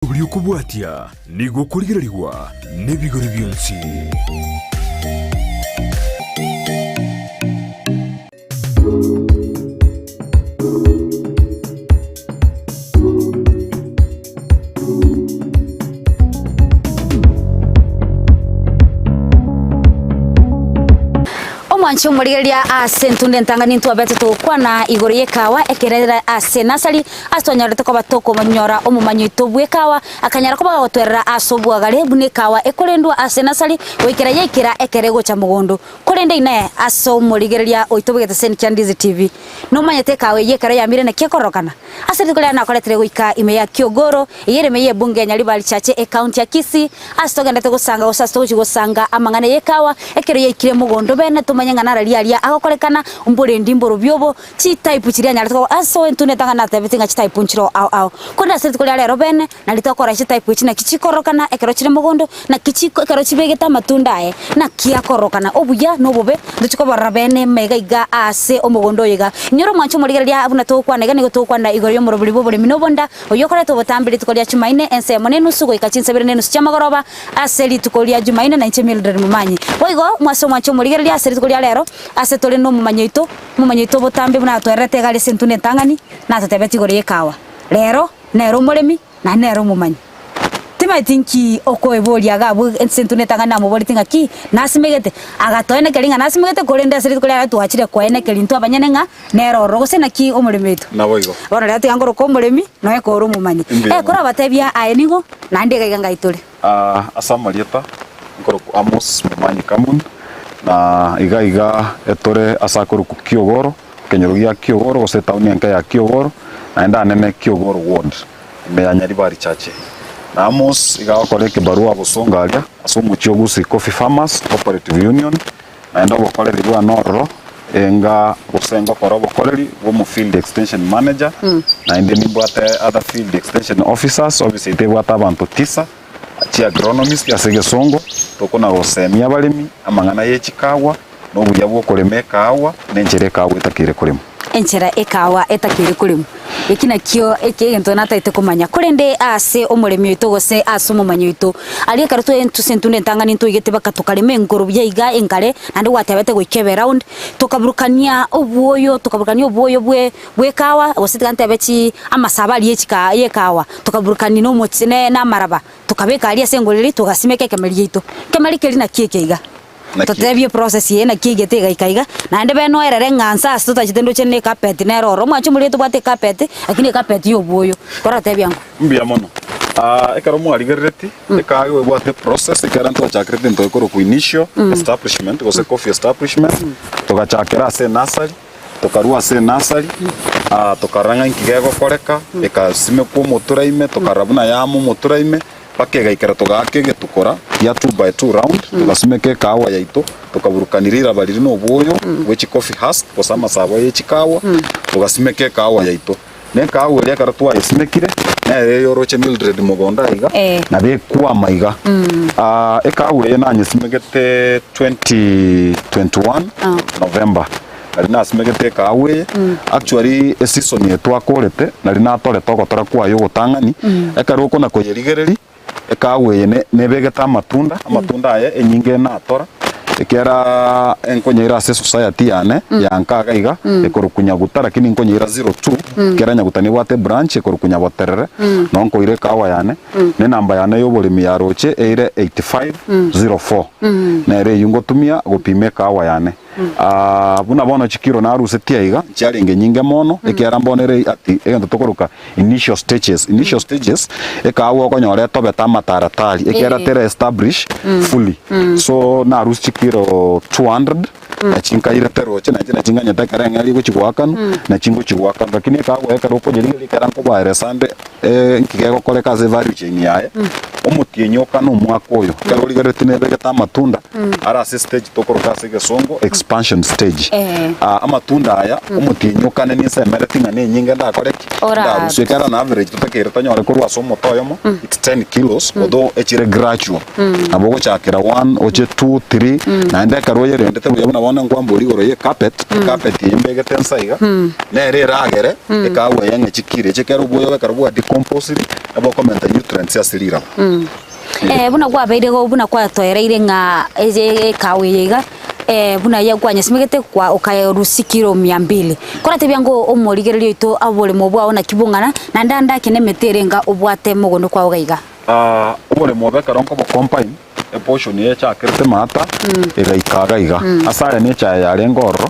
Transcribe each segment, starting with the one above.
Oria okobwatia nigo okorigererigwa nebigori bionsi. Omwanchi omorigereria ase entunda entang'ani ntwabete togokwana igoro y'ekawa ekerera ase nasari Ase twanyorete koba tokomonyora omomanyi oito bw'ekawa, akanyara koba gagotwerera ase obwagare buna ekawa ekorendwa ase enasari goikera yaikera ekero egocha mogondo. Korende inee, ase omorigereria oito bw'egeteseni kia Ndizi TV, nomanyete ekawa eyio ekero yamire naki ekororokana? Ase rituko riane nakoretire goika ime ya Kiogoro, eyio ere ime y'ebunge ya Nyaribari Chache ecounty ya Kisii, ase togendete gosanga gose ase togochia gosanga amang'ana y'ekawa ekero yaikire mogondo bene tomanye ng'a narari aria agokorekana, mborendi mborobio obo, Chitype chiria anyarete koba ase intwe netang'ani natebeti ng'a chitype nchire ao ao. Korende ase rituko ria rero bene, nari tokora chitype echi naki chikororokana ekero chire mogondo, naki chiko ekero chibegete amatunda aye, naki akororokana obuya na obobe, ntochi koborora bene maiga iga ase omogondo oyo iga. Inyora omwancho omorigereria buna togokwana iga nigo togokwana igoro y'omorobori bw'oboremi na obonda, oyio okoreta obotambe rituko ria Chumaine ensemo na enusu goika chinsa ibere na enusu chi'amagoroba ase rituko ria Jumaine na inche Mildred Momanyi. Boigo mwase omwancho omorigereria ase rituko ria rero, ase tore nomomanyi oito, Omomanyi oito obotambe buna atwererete iga are ase entunda entang'ani, natotebetie igoro y'ekawa. Rero, nere omoremi, naende nere omomanyi. Timanyeti nki okoeboria iga abwo ase entunda entang'ani namoboretie ng'a ki, nasimegete? Agatoenekeria ng'a nasimegete, korende ase rituko riaye twachire koenekeria intwe abanyene ng'a nere ororo, gose naki omoremi oito? Naboigo. Bono rero tiga nkoroka omoremi, noe kore omomanyi. Mbuya Eh, mono. korabatebia aye nigo, naende iga iga ngai tore. Ase amarieta nkorokwa Amos Momanyi Kamoni, na iga iga etore ase akorokwa Kiogoro, ekenyoro gia Kiogoro gose etaoni enke ya Kiogoro, naende anene Kiogoro ward, ime ya Nyaribari Chache. Na Amos iga agokora ekebarua bosongo aria ase omochie o Gusii Coffee Farmers Cooperative Union, Naende obokoreri bwane ororo, enga gose ngokora obokoreri bw'omo field extension manager, naende nimbwate other field extension officers, office yaito ebwate abanto tisa, chi agronomist ase egesongo, tokona gosemia abaremi amang'ana ye chikawa, na obuya bwa okorema ekahawa, na enchera ekahawa etakeire koremwa. Enchera ekahawa etakeire koremwa. Eki nakio eke egento natagete komanya. Korende ase omoremi oito gose ase omomanyi oito, aria ekero twe ase entunda entang'ani ntoigete baka tokarema engoro buya iga enkare, naende gwatebete goika ebe round, tokaburukania obwoyo tokaburukania obwoyo bwe bw'ekahawa gose tiga ntebe chi amasabo aria echika y'ekahawa, tokaburukania na omochi ne na amaraba, tokabeka aria ase engoro eria togasimeka ekemeri giaito. Ekemeri keria naki eke iga. Naki Totebie eprocess eye naki eigete egaika iga, naende bene noerere ng'a nse ase totachete ndoche ne ecarpet nere ororo. Omwancho omoria tobwate ecarpet, lakini ecarpet ya obwoyo. Koratebia ng'o? Mbuya mono. Ah, ekero mwarigerereti, ekaagwa ebwate eprocess, ekero ntwachakerete ntwe ekorokwa initial establishment gose coffee establishment, togachakera ase enursery, tokarwa ase enursery, ah, tokarora ng'a inki gegokoreka, ekasimekwa omotura ime, tokarora buna yama omotura ime, Mpaka egaikera togaaka egetukora gia two by two round, togasimeka ekahawa yaito, tokaburukania riraba riria na obwoyo bwe chicoffee husk gose amasabo ye chikahawa, togasimeka ekahawa yaito. Na ekahawa eria ekero twayesimekire, nere eye oroche Mildred mogondo aiga, Eh. nabo ekwama iga. Ah, ekahawa eye nanyesimegete 2021 Ah. November. Nari nasimegete ekahawa eye, actually eseason eye twakorete, nari natorete ogotora kwaye ogotang'ani, ekero okona koyerigereria, ekahawa eye ne nebegete amatunda, amatunda aya enyinge natora, ekiagera enkonyeira ase esociety yane, ya nka iga iga, ekorokwa Nyaguta lakini nkonyeira zero two, ekiagera Nyaguta nebwate ebranch ekorokwa Nyaboterere, noo nkoira ekahawa yane, na enamba yane ya oboremi yaroche eire 8504, nere eywo ngotumia gopima ekahawa yane. Ah, buna bono chikiro narusetie aiga, nchiarenge nyinge mono, ekiagera mbono ere ati egento tokoroka initial stages. Initial stages, ekaagwa okonyora etobete amataratari, ekiagera Eh. tera establish fully. So narusia chikiro 200, nachi nkairete roche, nainche nachi nganyete ekero eng'eria egochi goakanwa, nachi ngochi goakanwa. Lakini ekaagwa ekero okonyerigereria ekero nkobaeresa nde nki gegokoreka ase evalue chain yaye, omotienyi okana omwaka oyo, ekero origereretie nebegete amatunda, are ase estage tokoroka ase egesongo expansion stage. Eh. Ah, amatunda aya, omotienyi okane ninsemereti ng'a nenyinge ndakore ki? Ora- Ndarusie ekero on average totakeire tonyore korwa ase omote oyomo it's 10 kilos although echire gradual. Nabo ogochakera one oche two three naende ekero oyerendete buya buna bono nkwambori igoro ye carpet, ecarpet eye mbegete nsa iga nere eragere ekaagwa eye ng'a chikiro echi ekero obwoyo ekero bwa decomposed nabo okomenta nutrients ase riraba. Eh, buna kwabeire igo buna kwatoereire ng'a eye ekawa eye iga, buna eye kwanyesimegete kwa okayerusia kilo mia mbili. Koratebia ng'o omorigereria oito oboremo bwao naki bong'ana, naende ande ake na emete ere enga obwate mogondo kwao iga iga. Oboremo obo ekero nkobocombine, eportion eye echakerete maata, egaika iga iga. Ase aya na echae yarenge ororo,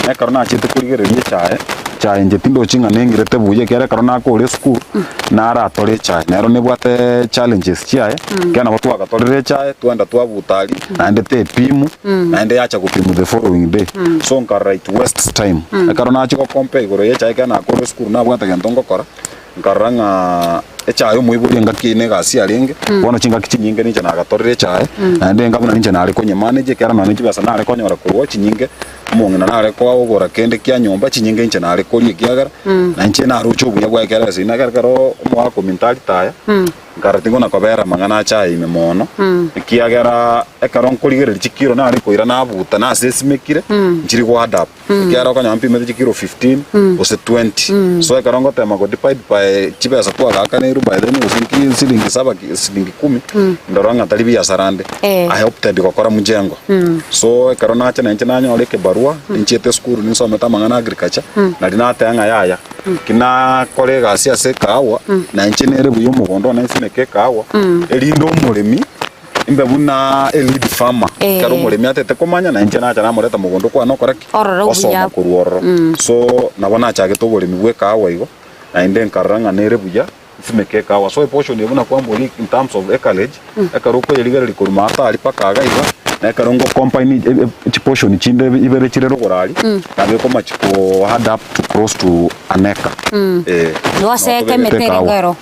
na ekero nachete korigereria echae, echae inche tindochi ng'a neng'irete buya ekiagera ekero nakore esukuru, naratore echae, nero nebwate challenges chiaye, ekiagera nabo twagatorire echae, twagenda twabuta aria, naende tepimu, naende yacha gopimu the following day. So nkarora it wastes time. Ekero nachia gocompare igoro ya echae ekero nakore esukuru nabwate gento ngokora, Nkarora ng'a echae omoibori engaki eye negasi yarenge, bono chingaki chinyinge ninche nagatorire echae, naende enga buna ninche nare konyemanage ekiagera nonye chibesa nare konyora korwa chinyinge, omong'ina nare kogora kende kia nyomba chinyinge inche nare koria ekiagera, na inche naroche obuya bwaye ekero ase inwe ekero omogaka ominto aritaya, Nkarora tingona kobera amang'ana ache aya ime mono, ekiagera ekero nkorigereria chikiro nare koira nabuta na ase esimekire, nchiri go add up, ekiagera okonyora mpimete chikiro 15 gose 20. So ekero ngotema go divide by chibesa twagaakaneirwe by then gose nki siringi saba ki siringi kumi, ndora ng'a tari biasara ande. Eh. I opted gokora mjengo. So ekero nacha nainche nanyora ekebarua, ninchiete esukuru ninsomete amang'ana agriculture, nari nateba ng'a yaya. Ki nakora egasi ase ekahawa, na inche nere buya omogondo one nsimeke ekahawa, erinde omoremi imbe buna a lead farmer. Eh. Ekero omoremi atete komanya, na inche nacha namoreta mogondo kwane okora ki? Ororo buya. Osoma korwa ororo. So, nabo nachagete oboremi bwa ekahawa igo, naende nkarora ng'a nere buya. Nsimeke ekahawa. So eportion eye buna kwamboria in terms of acreage, ekero okoyerigereria korwa maate aria mpaka iga iga, na ekero ngo combine e- e- chiportion chinde ibere chire rogoro aria, nabo ekomachi ko add up to close to an acre. Eh. Nigo ase Nabo eka tobegete emete ere ekahawa. ngero.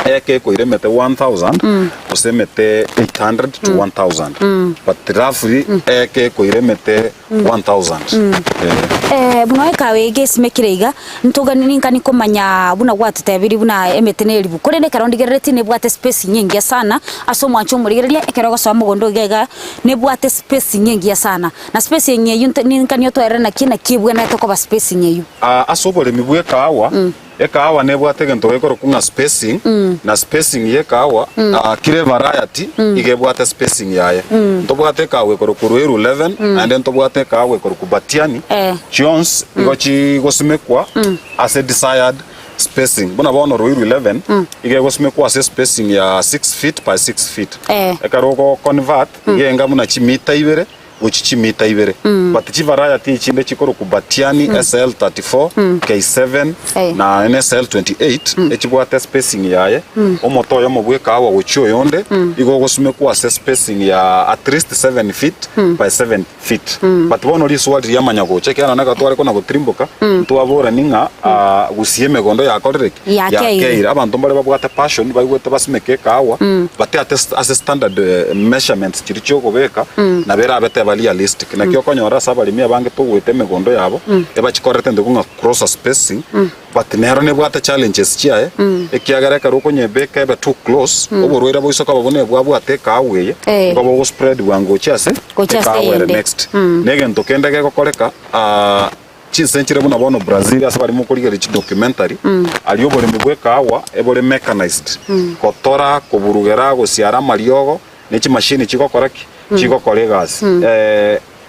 Eka ekoira emete 1000 gose emete 800 to 1000 but roughly eka ekoira emete 1000 eh. Eh, buna ekawa eye gesimekire iga, ntogani ninkani komanya buna gwatotebirie buna emete ne eribu, korende ekero ndigereretie nebwate spacing engiya sana, ase omwancho omorigereria ekero ogosoa mogondo iga iga, nebwate spacing engiya sana. Na spacing eywo nte ninkani otwerere naki naki ebwenerete koba spacing eywo. Aa ase oboremi bwa ekahawa, Ekahawa nebwate egento gekorokwa ng'a spacing, na spacing y'ekahawa kera evariety iga ebwate spacing yaye. Ntobwate ekahawa ekorokwa Ruiru 11, naende ntobwate ekahawa ekorokwa Batiani, chionsi igo chigosimekwa ase desired spacing. Buna bono Ruiru 11 iga egosimekwa ase spacing ya 6 feet by 6 feet. Ekero ogo convert iga enga buna chimita ibere. gochia chimita ibere. But chivariety echinde chikorokwa Batiani SL34, K7 na NSL28 echibwate spacing yaye. Omote oyomo bw'ekahawa gochia oyonde igo ogosumekwa ase spacing ya at least 7 feet by 7 feet. But bono riswali riamanya gocha ekiagera nonye ekero tware kona gotirimboka ntwaborani ng'a gusii emegondo yakorire ki? Yakeire. Yakeire. Abanto mbare babwate passion baigwete basimeke ekahawa but ate ase standard measurements chiria chi'okobeka, nabo erabe teba realistic. Naki okonyora ase abaremi abange togoeta emegondo yabo, ebachikorerete intwe ng'a closer spacing, but nero nebwate challenges chiaye, ekiagera ekero okonyebeka ebe too close, oborwaire boise koba buna ebwabwate ekahawa eye, Eh. nigo bogospread bwango gochia ase Gochia ase ekahawa ere eyende. next. Na egento kende gegokoreka. Chinse nchire buna bono Brazil ase barimo korigereria chidocumentary, aria oboremi bw'ekahawa ebore mechanised, gotora, koburugera, gosiara amariogo, ne chimashini chigokora ki? Chigokora egasi.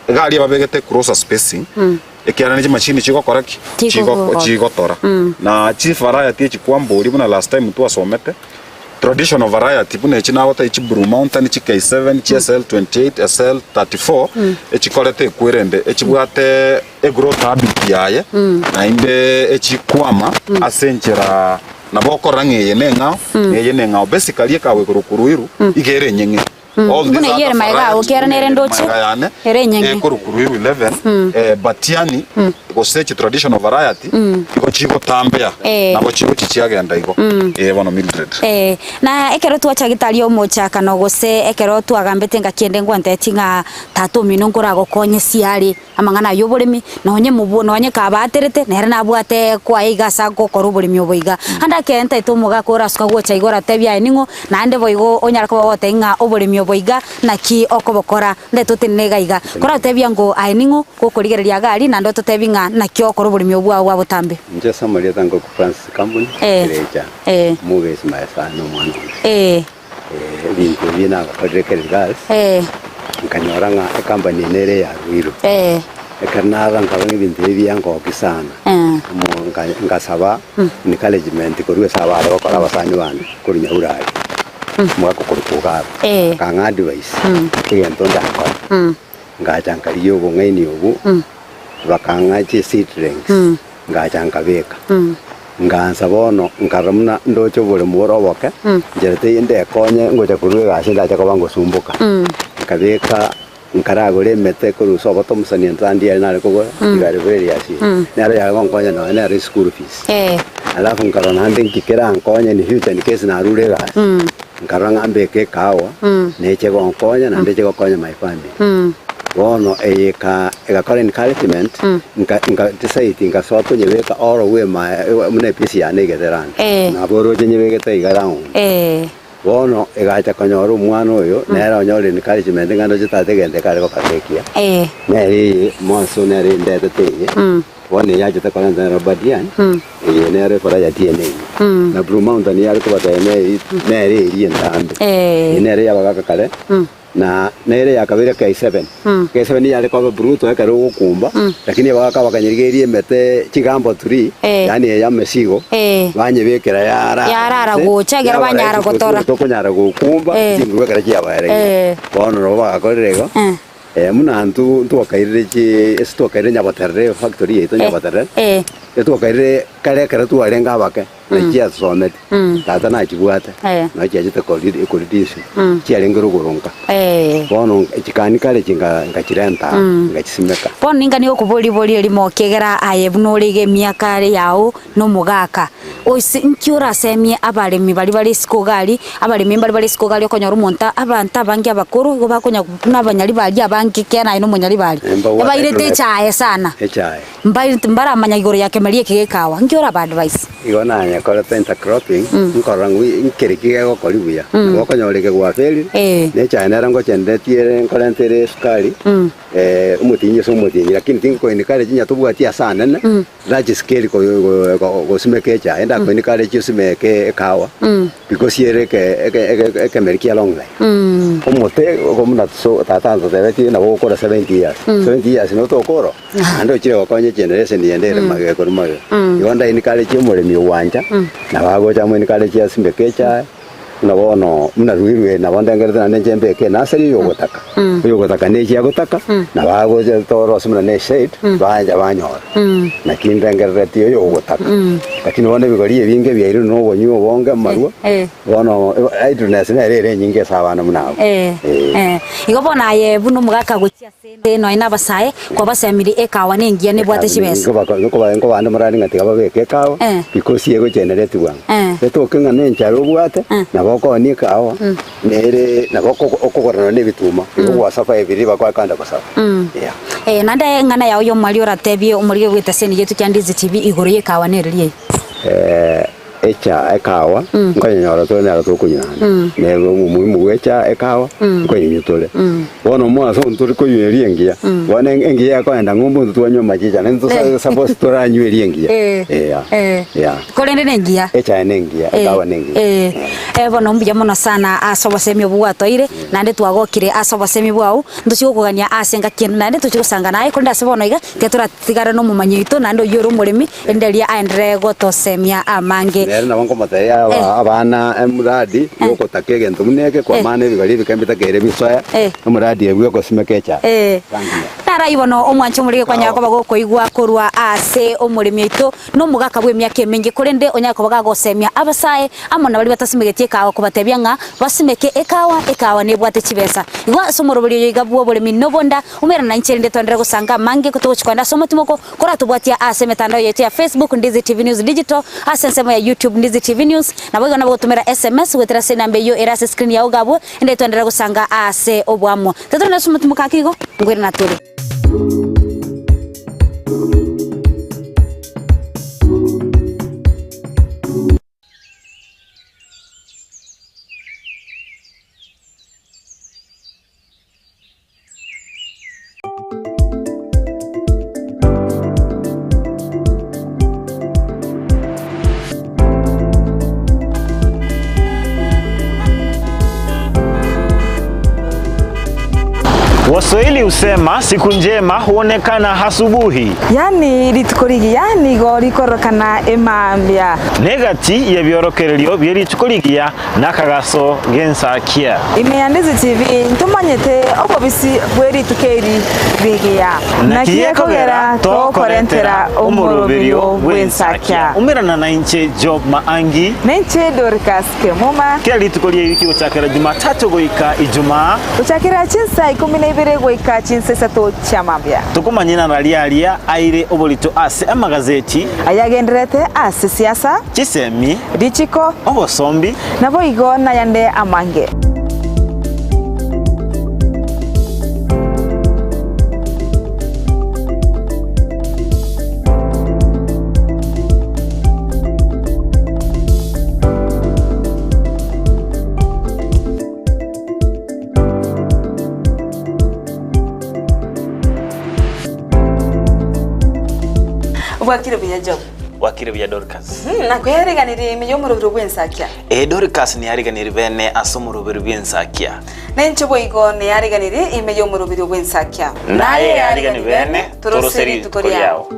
Iga aria babegete closer spacing, ekiagera ne chimashini chigokora ki? Chigokora. Chigotora. Na chivariety echi kwamboria buna last time twasomete, Traditional variety buna echi nagotebia chi Blue Mountain, chi K7, chi SL28, SL34 echikorete ekwerende echibwate egrowth habit yaye naende echikwama ase enchera nabo okorora ng'a eye neng'ao na eye neng'ao. Basically ekawa ekorokwa Ruiru iga ere enyeng'e. All these Buna eyio ere other magega agwo varieties kiara buna nere eye ere ndoche magega yane ere enyeng'e. ekorokwa Ruiru 11 eh, Batiani. gose echi traditional variety igo chigotambea Eh. nabo chigochi chiagenda igo. Eh bono Mildred. Eh, na ekero twachagete aria omochakano gose ekero twagambete ngaki ende ngwantetie ng'a tata omino nkoragokonye siare amang'ana aywo oboremi, nonye mobwo nonye kabaterete nere nabwate kwaye iga ase agokora oboremi obo iga. Ande ekero ntaete omogaka orasuka gocha iga oratebie aye ning'o, naende boigo onyare koba ogotebia ng'a oboremi obo iga naki okobokora, ndete otenene iga iga. Koratebia ngo aye ning'o, gokorigereria iga aria naende ototebie ng'a naki ogokora oboremi obwo bwao bwa botambe. Inche ase amarieta ngoku Francis Kambuni, Eh. Kerecha, Eh. omogesi maye sana omwana one. Eh. Ebinto ebi nagakorire Keri Girls, Eh. nkanyora ng'a ecompany eye nere eya Ruiru. Eh. Ekero narora nkarora ng'a ebinto ebi biangokia sana, Eh. omo nka- nkasaba encouragement korwa ase abare gokora abasani bane korwa Nyaurari, omogaka okorokwa Ogaba, Eh. akang'a advice, egento ndakore. Ngacha nkarigia obong'aini obwo, bakang'a chiseedlings, ngacha nkabeka. Ngansa bono nkarora buna ndoche oboremo bore oboke, nchera teiyo ndekonye ngocha korwa egasi ndache koba ngosumboka. Nkabeka nkaragora emete korwa ase oboto omosani ntandi ere nare kogora, igare bweri ase eye. Nero yare gonkonya nonya nere eschool fees. Alafu nkarora naende nki kerankonye in future in case narure egasi, nkarora ng'a mbeke ekahawa, neche gonkonya naende eche gokonya my family. Bono eye eka egakora encouragement, nka nka decide nkasoa konyebeka all way ma buna episi yane igete round. Eh. Nabo oroche nyebegete iga round. Eh. Bono egacha konyora omwana oyo, nere onyore encouragement ng'a ndoche tata egento ekare gokora ekiya. Eh. Nere eye mwanso nere endetete eye, bono eye yachete korenta nere Obadiah, eye nere efaraja ene eye. Na Blue Mountain yare kobatebia neri nere eria entambe. Eh. Eye nere yabagaka kare, Na nere yakabere K7. K7 nigo yare koba brutal ekero ogokumba, lakini abagaka bakanyerigereria emete chigambo tree, Eh. yaani eye amesigo, Eh. banyebekera yarara Yarara inse, gocha ekero yaba banyara rahisi gotora. tokonyara gokumba, Eh. chinguru ekero chiabaereire. Eh. Bono nabo bagakorire igo, Eh. eh, buna intwe ntwakairire chi ase twakairire Nyaboterere efactory yaito Eh. Nyaboterere, Eh. etwakairire kare ekero twarenge abake. na chiasomete, tata nachibwate, Eh. nao chiachete kori- koridiswa, chiarenge rogoro nka. Eh. Bono chikani kare chinga nkachirenta aa, nkachisimeka. Bono ninga nigo okoboria riborio erimo ekiagera aye buna ore iga emiaka are yao na omogaka, oise nki orasemie abaremi baria bare isiko iga aria, abaremi mbare bare isiko iga aria okonyora omonto abanto abange abakoro igo bakonya buna abanyaribari abange ekiagera naye na omonyaribari, Mbabwate ebairete ekero echae sana. Echae. Mbairete mbaramanya igoro ya kemeria eke gekawa, nki oraba advise? Igo nanyekorete intercropping, nkorora ng'a nkere ki gegokori buya. Nabo okonyora eke gwaferire, Eh. na echae nero ngochendetie ere nkorenta ere esukari, omotinyi ase omotinyi, lakini tingoko encourage onye tobwati ase anene, large scale ko- go- go- gosimeka echae, ndako encourage osimeke ekahawa, because ere eke eke eke ekemeri kia long life. Omote ogo buna so tata antotebetie nabo ogokora 70 years, 70 years notokora oo. Naende ochire gokonya egeneration ende ere magega korwa magega. Igo ndaencourage omoremi ogwancha, nabo agocha amo encourage asimeke echae, buna bono buna Ruiru nabo ndengerete naende inche mbeke enursery oyo ogotaka, oyo ogotaka na echi agotaka, nabo agocha torosie buna na eshade, bancha banyora. Naki ndengereretie oyo ogotaka. Lakini bono ebigori ebinge biairwe na obonywa obonge amarwa, Bono idleness nere ere enyinge ase abana buna abwo. Eh, Eh. eh. Igo bono aye buna omogaka gochia ase ende nonya na abasae kwabasemirie ekawa nengiya nebwate chibesa. Nkobande morari ng'a tiga babeke ekawa Eh. because egogenerate bwango. Eh. Etoke ng'a na enchara obwate Eh. nabo okoonia ekawa nere nabo oko- okogorana na ebituma igo gwasafa ebiri bakwakanda gosaba. Yeah. Eh, naende eng'ana yao y'omwari oratebie omorige bw'etaseni gieto kia Ndizi TV igoro y'ekawa nere riaye. Eh, Echa ekawa nkonyenyora tore nero tokonywa naende. Nere omomuhimu bwa echa ekawa nkonyenywa tore. Bono omwaso ntori konywa eria engiya. Bono engiya ekoenda ng'umbu intwe twanywa amachicha naende tosa suppose toranywe eria engiya. Eya. Yeah. Korende nengiya. Echae nengiya, ekawa nengiya. Eh, eh, bono mbuya mono sana ase obosemi obwo gwatoeire, naende twagokire ase obosemi bwao, ntochie gokogania ase engaki ende naende tochie gosanga naye, korende ase bono iga, tiga toratigare na omomanyi oito naende oyio ore omoremi, Erinde erio aenderere gotosemia amange. Nere nabo nkomotebia Eh. abana emuradi yogotaka egento buna eke, kwa maana ebigori ebike mbitakeire bisoe, Eh. emuradi eye bw'ogosimeka echae. Eh. Thank you. Nara bono omwancho omorege kwanyara koba gokoigwa korwa ase omoremi oito na omogaka bw'emiaka emenge, korende onyare koba gagosemia abasae amo na baria batasimegetie ekawa kobatebia ng'a basimeke ekawa, ekawa nebwate chibesa. Igo ase omoroberi oyo iga bw'oboremi nobonda, umera nainche erinde toenderere gosanga amange togochia kogenda ase omotimoko koratobwatia ase emetandao yaito ya Facebook Ndizi TV News Digital, ase ensemo ya YouTube Ndizi TV News, naboigo nabo gotomera SMS goetera ase enamba eyio ere ase screen yao iga abwo, ende toenderere gosanga ase oboamo. Totore ase omotimoko ake igo, nkoirana tore. Waswahili husema siku njema huonekana asubuhi. Yaani rituko rigiya nigo rikororokana emambia. Negati y'ebiorokererio bie rituko rigiya Nakagaso g'ensakia. Ime ya Ndizi TV ntomanyete obobisi bwe rituko eri rigiya. Naki gekogera tokorentera omoroberio bw'ensakia. Umerana nainche Job Maangi. Nainche Dorcas Kemuma. Kera rituko ri'ewiki gochakera Jumatatu goika Ijumaa. Gochakera chinsa ikomi na ibere goika chinsa isato chia mambia. Tokomanyena raria aria aire oborito ase amagazeti. Ayagendererete ase siasa. Chisemi. Richiko. Obosombi. Naboigo nayande amange. Bwakire buya Job. Bwakire buya Dorcas. Nakoyariganirie ime y'omorobiri bw'ensakia. Ee, Dorcas neyariganirie bene ase omorobiri bw'ensakia. Nainche boigo neyariganirie ime y'omorobiri bw'ensakia. Naye yarigani bene, torose rituko riao.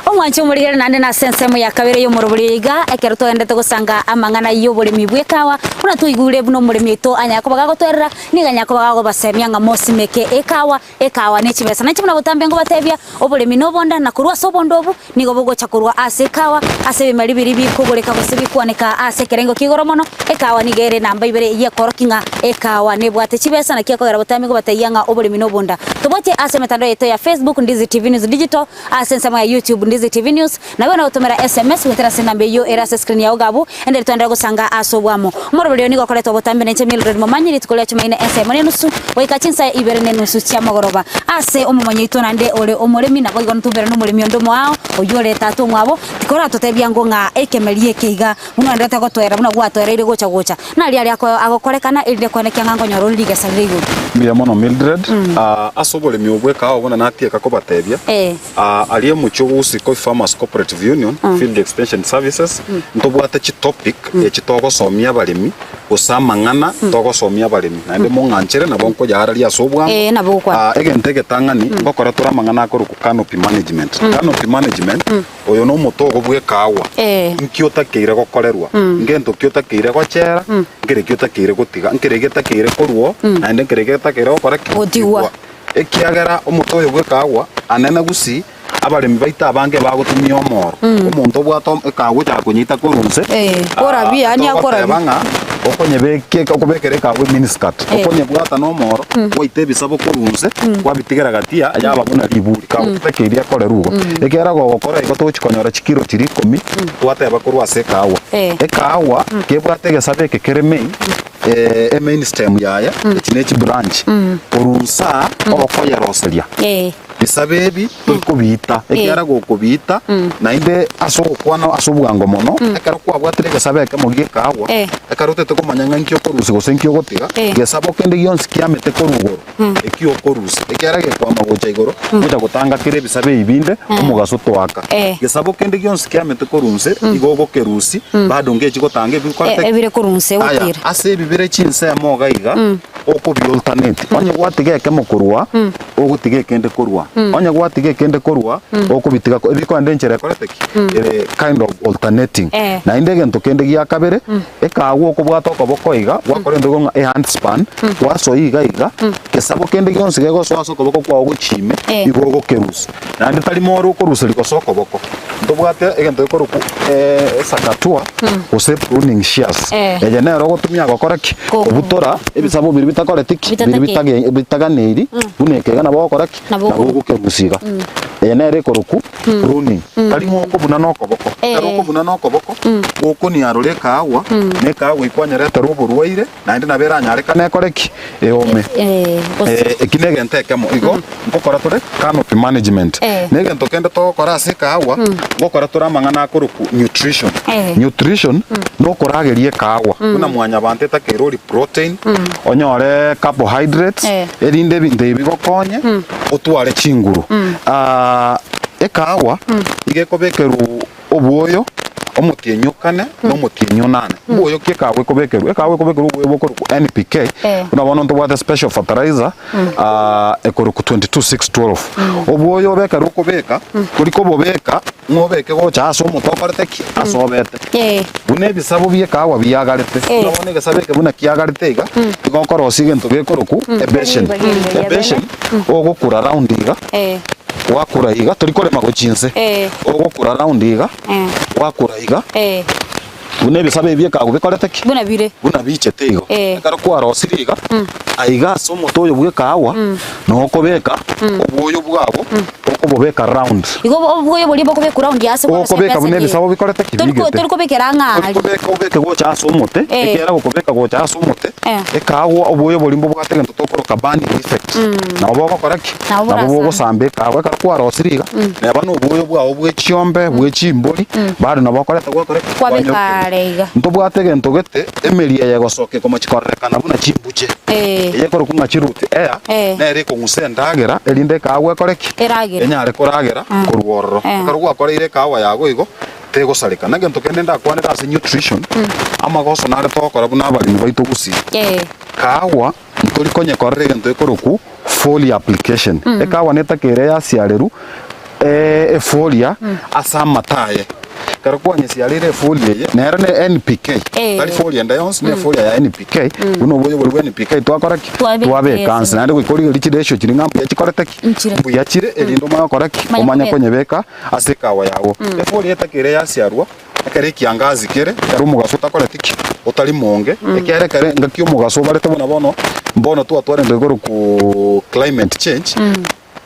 Omwanche omorigere naende nase ensemo ya kabere y'omorobori oyo iga, ekero twagenderete gosanga amang'ana y'oboremi bw'ekawa, buna twaigure buna omoremi oito anyare koba gagotwerera, nigo anyare koba gagobasemia ng'a mosimeke ekawa, ekawa ne chibesa. Nainche buna botambe ngobatebia, oboremi nobonda, na korwa ase obonda obo, nigo bogocha korwa ase ekawa, ase ebimeri biria bikogoreka gose bikwaneka ase ekerengo kia igoro mono, ekawa nigo ere enamba ibere eyekorokia ng'a ekawa nebwate chibesa, naki ekogera botambe ngobatebia ng'a oboremi nobonda. Tobwatie ase emetandao yaito ya Facebook, Ndizi TV News Digital, ase ensemo ya YouTube, Ndizi TV News, naboigo nagotomera SMS goetera ase enamba eyio ere ase escreen yao iga abwo, ende ritwendere gosanga ase obwamo. Omoroberi oyo nigo okoretwa botambe nainche Mildred Momanyi rituko ria Chumaine ensemo na enusu goika chinsa ibere na enusu chiamogoroba. Ase omomonyi oito naende ore omoremi naboigo ntombere nomoremi onde omoao oyio ore tata omwabo tikoratotebia ngo ng'a ekemeri eke iga buna oenderete gotoera buna gwatoereire gocha gocha naria aria agokorekana erinde koenekia ng'a nkonyora ore rigesa rire igoro. Mbuya mono Mildred. Ase oboremi obwo ekawa buna natieka kobatebia, Aria omochie o Gusii Coffee Farmers Cooperative Union, Field Extension Services, ntobwate chitopic echi togosomia abaremi gose amang'ana togosomia abaremi naende mong'anchere nabo nkoyaararia ase obwango. Eh, nabo ogokwana. Ah, egento egetang'ani ngokora tore amang'ana akorokwa canopy management. Canopy management, oyo nomote ogo bw'ekaagwa, Eh. nki otakeire gokorerwa, ngento ki otakeire gochera, nkere ki otakeire gotiga, nkere getakeire korwa oo, naende nkere getakeire gokora ki? Gotigwa. Ekiagera omote oyo bw'ekaagwa anene gusii, abaremi baito abange bagotumia omoro. Omonto obwate ekaagwa ochaka konyeita korwa inse, Eh, korabia, yaani akorabia. togoteba ng'a okonyebekia okobekera ekaagwa eminiskirt, Eh. okonyebwata na omoro, gwaita ebisabo korwa inse, kwabitigera gatia, yaba buna riburi, kagotakeire ekorerwe igo. Ekiagera gogokora igo togochi konyora chikiro chiria ikomi, twateba korwa ase ekaagwa. Eh. Ekaagwa, kebwate egesabo eke kere main, Emain stem yaye, echi ne chibranch, korwa nsa okoyeroseria. Bisabe ebi tori kobiita, ekiagera gokobiita naende ase ogokwana ase obwango mono, ekero kwabwatire egesabe ekemo gi'ekaagwa, ekero otete komanya ng'a inki okorusia gose inki ogotiga, gesabo kende gionsi kiamete korwa igoro, ekio okorusia, ekiagera gekwama gocha igoro, gocha gotanga kere ebisabe ebi binde, omogaso toaka. Gesabo kende gionsi kiamete korwa inse, igo ogokerusia, bado ngechi gotanga ebi bikorete ki? Ebire korwa inse Aya, gotira. ase ebi bire chinsemo iga iga. Okobi alternate, onye gwatiga ekemo korwa, ogotiga ekende korwa, onye gwatiga ekende korwa, okobitiga ko ebikoenda enchera ekorete ki? Ere kind of alternating. Eh. Naende egento kende gia kabere, ekagwa okobwata okoboko iga, gwakora egento igo ng'a ehand span, gwasoa iga iga, kesabo kende gionsi gegosoa ase okoboko kwago gochia ime, Eh. igo ogokerusia. Naende tari more okoruseria gose okoboko, ntobwate egento gekorokwa esakatua gose pruning shears. Eh. Eye nero ogotumia gokora ki? Ko- Kobutora ebisabo biria bitakoreti ki? Biria Bitatake. bitage bitaganeiri buna eke iga nabo ogokora ki? Nabo Nabo okobu- ogokerusia iga. Eye nere ekorokwa pruning. Tari ng'a okobuna na okoboko. Eh. Ekero okobuna na okoboko, gokoniarora ekaagwa, na ekaagwa ekwanyeretera oborwaire, naende nabo eranyarekane ekore ki? Eome. Eh, gose- Eh, eki negento ekemo igo nkokora tore canopy management Eh. negento kende togokora ase ekahawa ngokora tore amang'ana akorokwa nutrition Eh. nutrition nokorageria ekahawa buna mwanyabanto etakeire ori protein onyore carbohydrates Eh. erinde ebinto ebi bigokonye otware chinguru Ah, ekahawa iga ekobekerwa Obwoyo, omotienyi o kane, na omotienyi o nane. Obwoyo ki ekaagwa ekobekerwa? Ekaagwa ekobekerwa obwoyo bokorokwa NPK, Eh. buna bono ntobwate special fertilizer ah, ekorokwa 22612. Obwoyo obe ekero okobeka, tori kobobeka ng'a obeke gocha ase omote okorete ki? Ase obete. Eh. Buna ebisabo bia ekaagwa biagarete, Eh. buna bono egesabo eke buna kiagarete iga, igo okorosia egento gekorokwa ebeshen. Ebeshen, ogokura round iga, Eh. Gwakura iga, tori korema gochia inse. Eh. Ogokura round iga, Eh. gwakura iga, Eh. buna ebisabo ebi bi'ekago bikorete ki? Buna bire. Buna bichete igo. Eh. Ekero kwarosirie iga, aiga ase omote oyo bw'ekahawa, noo okobeka obwoyo bwago, okobobeka round. Igo obwoyo boria bokobekwa round ase korosia Okobeka buna ebeseni. ebisabo bikorete ki? Tori ko- Bigete. tori kobekera ang'e Tori aria. kobeka obeke gocha ase omote, Eh. ekiagera gokobeka gocha ase omote, Eh. ekahawa obwoyo boria mbobwate egento tokoroka burning effect. Nabo bogokora ki? Nabo Nabo borasamba. bogosamba ekaagwa ekero kwarosirie iga, neba na obwoyo bwao bwe chiombe, bwe chimbori, bado nabo okoreta gwakora ki? Kwabeka Kwanyorokera. are iga. Ntobwate egento gete, emeri eye egosoka ekomochi kororekana buna chimbuche. Eh. Eye ekorokwa ng'a chiroot air, Eh. nere ekong'usa endagera, erinde ekaagwa ekore ki? Eragere. Enyare koragera korwa ororo. Eh. Ekero gwakoreire ekaagwa yago igo, tegosareka. Na egento kende ndakwanere ase nutrition, amagoso nare togokora buna abaremi baito gusii. Eh. Kaagwa. Ntori konyekorera egento ekorokwu foliar application. Ekawa netakeire yasiareru efolia ase amato aye. Ekero kwanyesiareire efolia eye, nero ne NPK, Eh. tari folia ende yonsi, ne efolia ya NPK, buna oboyo boria bwa NPK twakora ki? Twabeka Twabeka ase. nse. Naende goika origererie chiratio chiria ng'a mbuya chikorete ki? Nchire. Mbuya chire erinde omanye gokora ki? Omanye Omanye kobeka. konyebeka ase ekawa yago. Efolia etakeire yasiarwa. Ekero ekiangazi kere, ekero omogaso otakoreti ki? Otari monge, ekiagera ekero engaki omogaso obarete buna bono, mbono twatwarente korokwa climate change,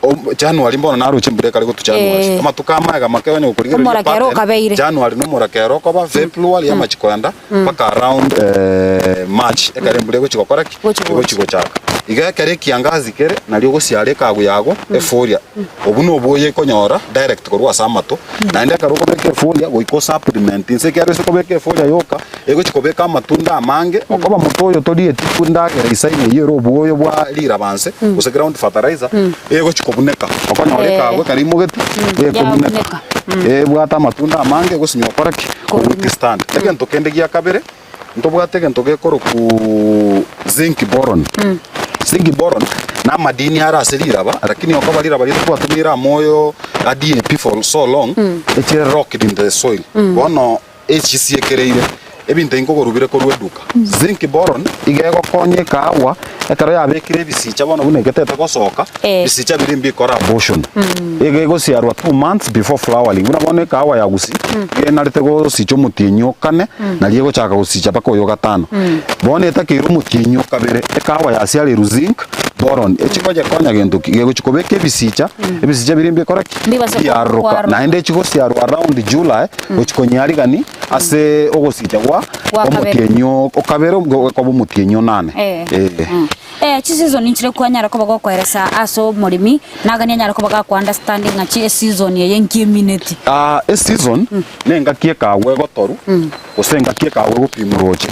om- January mbono naroche embura ekare gotwa January. Eh. Amatuko amaega make onye gokorigereria Omorakera pattern, okabeire. January na omorakera okoba, February amachi koenda, mpaka around March, ekero embura egochi gokora ki? Gochi gocha. Egochi gochaka. Iga ekero ekiangazi kere, nario ogosiara ekagu yago, eforia, obwo nobwo oyekonyora direct korwa ase amato, Naende ekero okobeka efolia goika osupplement inse ekiagera ase okobeka efolia yoka egochi kobeka amatunda amange okoba moto oyo torieti endagera isaine eyio ere obwoyo bwa riraba nse gose ground fertilizer egochi kobuneka okonyora Eh. ekagwa ekero imogeti ekobuneka Yabuneka. ebwate amatunda amange egosinywa gokora ki? Kowithstand. Egento kende gia kabere Ntobwate egento gekorokwuu zinc boron. Zinc boron na amadini are ase riraba lakini okoba riraba riaito twatumiire amoyo a DAP for so long echire locked in the soil. Bono echisiekereire ebinto ebi nkogorwa bire korwa eduka. Zinc boron iga egokonya ekahawa ekero yabekire ebisicha bono buna egetete gosoka, Eh. ebisicha biria mbikore abortion. Iga egosiarwa two months before flowering. Buna bono ekahawa ya gusii iga enarete gosicha omotienyi o kane nario egochaka gosicha mpaka oyo o gatano. Bono etakeire omotienyi o kabere ekahawa yasiareirwe zinc boron echi koyekonya gento ki? Gegochi kobeka ebisicha, ebisicha biria mbikore ki? Mbibase Mbiaroka. kwaroka. Naende echigosiarwa around July gochi konyearigani ase ogosicha gwa Gwa kabere. omotienyi o kabere gokoba omotienyi onane. Eh. Eh. Eh, chiseason nchire kwanyara koba gokoeresa ase omoremi, nagani anyare koba gako understand ng'a chi eseason eye nki emineti. Ah, eseason na engaki ekagwa egotoru, gose engaki ekagwa egopimwa roche.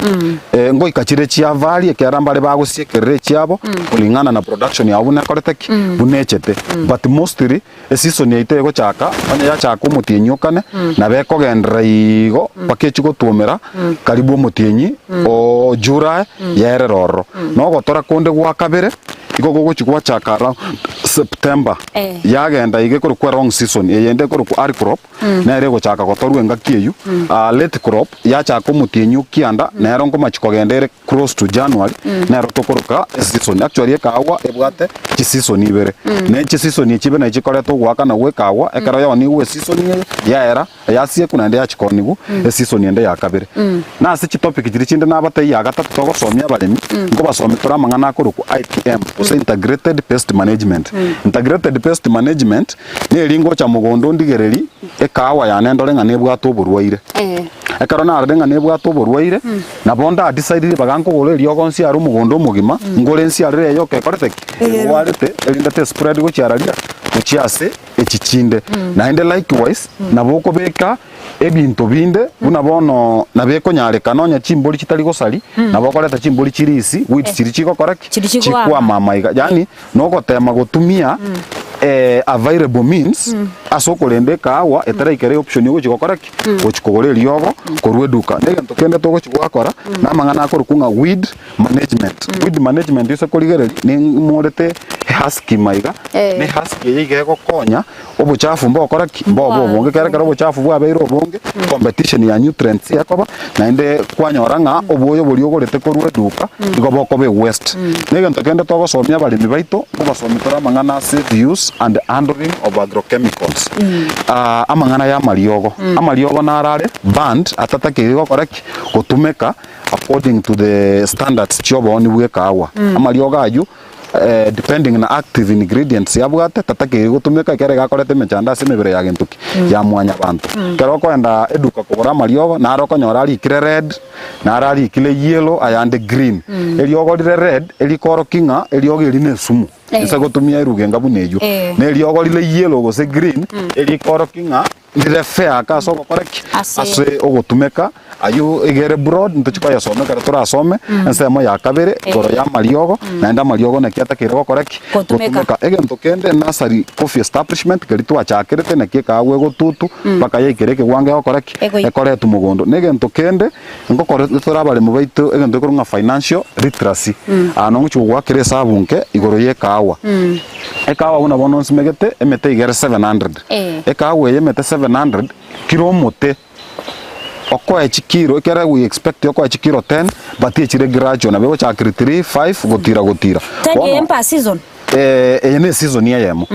Eh, ngoika chire chia vary ekiagera mbare bagosiekerera echiabo, kulingana na production yabo buna ekorete ki? Buna echete. But mostly, eseason yaito egochaka, onye yachaka omotienyi okane, nabo ekogenderera igo mpaka echie gotwomera karibu omotienyi o. O July yaerera ororo. Na ogotora konde gwa kabere igo gogochi gwachaka around September Eh. yagenda iga ekorokwa long season eyende ekorokwa early crop nere egochaka gotorwa engaki eywo late crop yachaka omotienyi o kianda nero nkomachi kogenda ere close to January nero tokoroka eseason. Actually ekaagwa ebwate chiseason ibere ne chiseason echi ibere nachi chikoreta ogoakana gwa ekaagwa ekero yaonigwe eseason eye yaera Yasiekwa naende yachikonigwa eseason ende ya kabere. Na ase chitopic chiria chinde nabatebie ya gatato togosomia abaremi, nkobasomia tore amang'ana akorokwa IPM gose Integrated Pest Management. Integrated Pest Management neri ngocha mogondo ndigereri ekahawa yane ndore ng'a nebwate oborwaire. Ekero narorire ng'a nebwate oborwaire, nabo ndadecide ribaga nkogora eriogo nsiare omogondo omogima, ngore nsiarere eyoka ekorete ki? Erwarete erinde tespread gochia araria gochia ase echi chinde. Naende likewise nabo okobeka ebinto binde buna bono nabo ekonyarekana onye chimbori chitari gosari, nabo okoreta chimbori chirisi weeds chiria chigokora ki? Chiria chigoama. Chikwama amaiga. Yaani nogotema gotumia available means ase okorenda ekahawa etaraikera eoption ogochi gokora ki? Gochi kogora eriogo korwa eduka. Na egento kende togochi gwakora na amang'ana akorokwa ng'a weed management. Weed management ase korigereria nimorete ehusk maiga, Eh. na ehusk eye iga egokonya obochafu mbokora ki? Mbobe obonge, ekero ekero obochafu bwabeire obonge, competition ya nutrients ekoba, naende kwanyora ng'a obwoyo boria ogorete korwa eduka, nigo bokoba ewaste. Na egento kende togosomia abaremi baito, nkobasomia tore amang'ana ase the use and handling of agrochemicals. Amang'ana ya amariogo, amariogo naro are banned atatakeire gokora ki? Gotumeka according to the standards chi'obooni bw'ekaagwa. Amariogo ayio depending na active ingredients yabwate tatakeire gotumeka ekero iga akoreta emechando ase emebere ya gento ki? Ya mwanyabanto. Ekero okoenda eduka kogora amariogo naro okonyora arikire red, naro arikire yellow ayande green. Eriogo rire red erikorokia ng'a eriogo eri ne esumu inse gotumia erugenga buna eywo. Na eriogo rire yellow gose green erikorokia ng'a Ndire fair ake ase ogokora ki? Ase- Ase ogotumeka ayio iga ere broad ntochi koyasoma ekero torasome ensemo ya kabere igoro ya amariogo naende amariogo naki atakeire gokora ki? Gotumeka. Egento kende nursery coffee establishment keria twachakerete naki ekaagwa egotutu mpaka yaikera ekewango egokora ki? Egoika. Ekoretwa mogondo. Na egento kende ngokora tore abaremi baito egento ekorwa ng'a financial literacy aa nogochi gogoakera esabu nke igoro ya ekahawa. Ekahawa buna bono nsimegete emete iga ere 700. Eh. Ekahawa eye emete 700 kira omote okoe chikiro ekere we expect okoe chikiro 10 but echire gradual nabo egochakera 3, 5 gotira gotira. Tari Bono eye per season. Eh, eye ne season eyemo.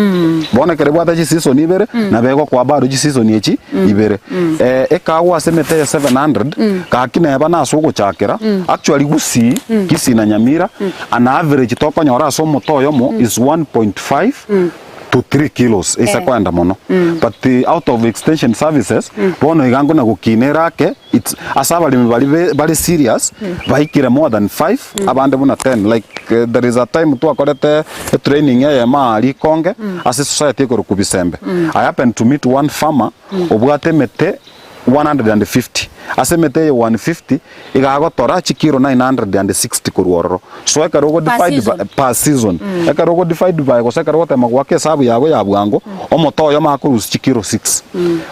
Bono ekero ebwate chiseason ibere, nabo egokoa bado chiseason echi ibere. Eh, ekagwa ase emete eye 700, gaki neba nase ogochakera, actually Gusii, Kisii na Nyamira, an average tokonyora ase omote oyomo is 1.5 to 3 kilos, ase Eh. koenda mono. But eh, out of extension services, bono iga nkona gokina ere ake, it's ase abaremi baria be bare serious, baikire more than 5, abande buna 10 like there is a time twakorete etraining eyemo aa rikonge ase esociety ekorokwa Bisembe. I happened to meet one farmer obwate emete 150 ase emete eye 150 iga agotora chikiro 960 korwa ororo. So ekero ogo Per divide by season. per season ekero ogo divide by gose ekero ogotema goaka esabu yago ya bwango omote oyomo akorusia chikiro 6.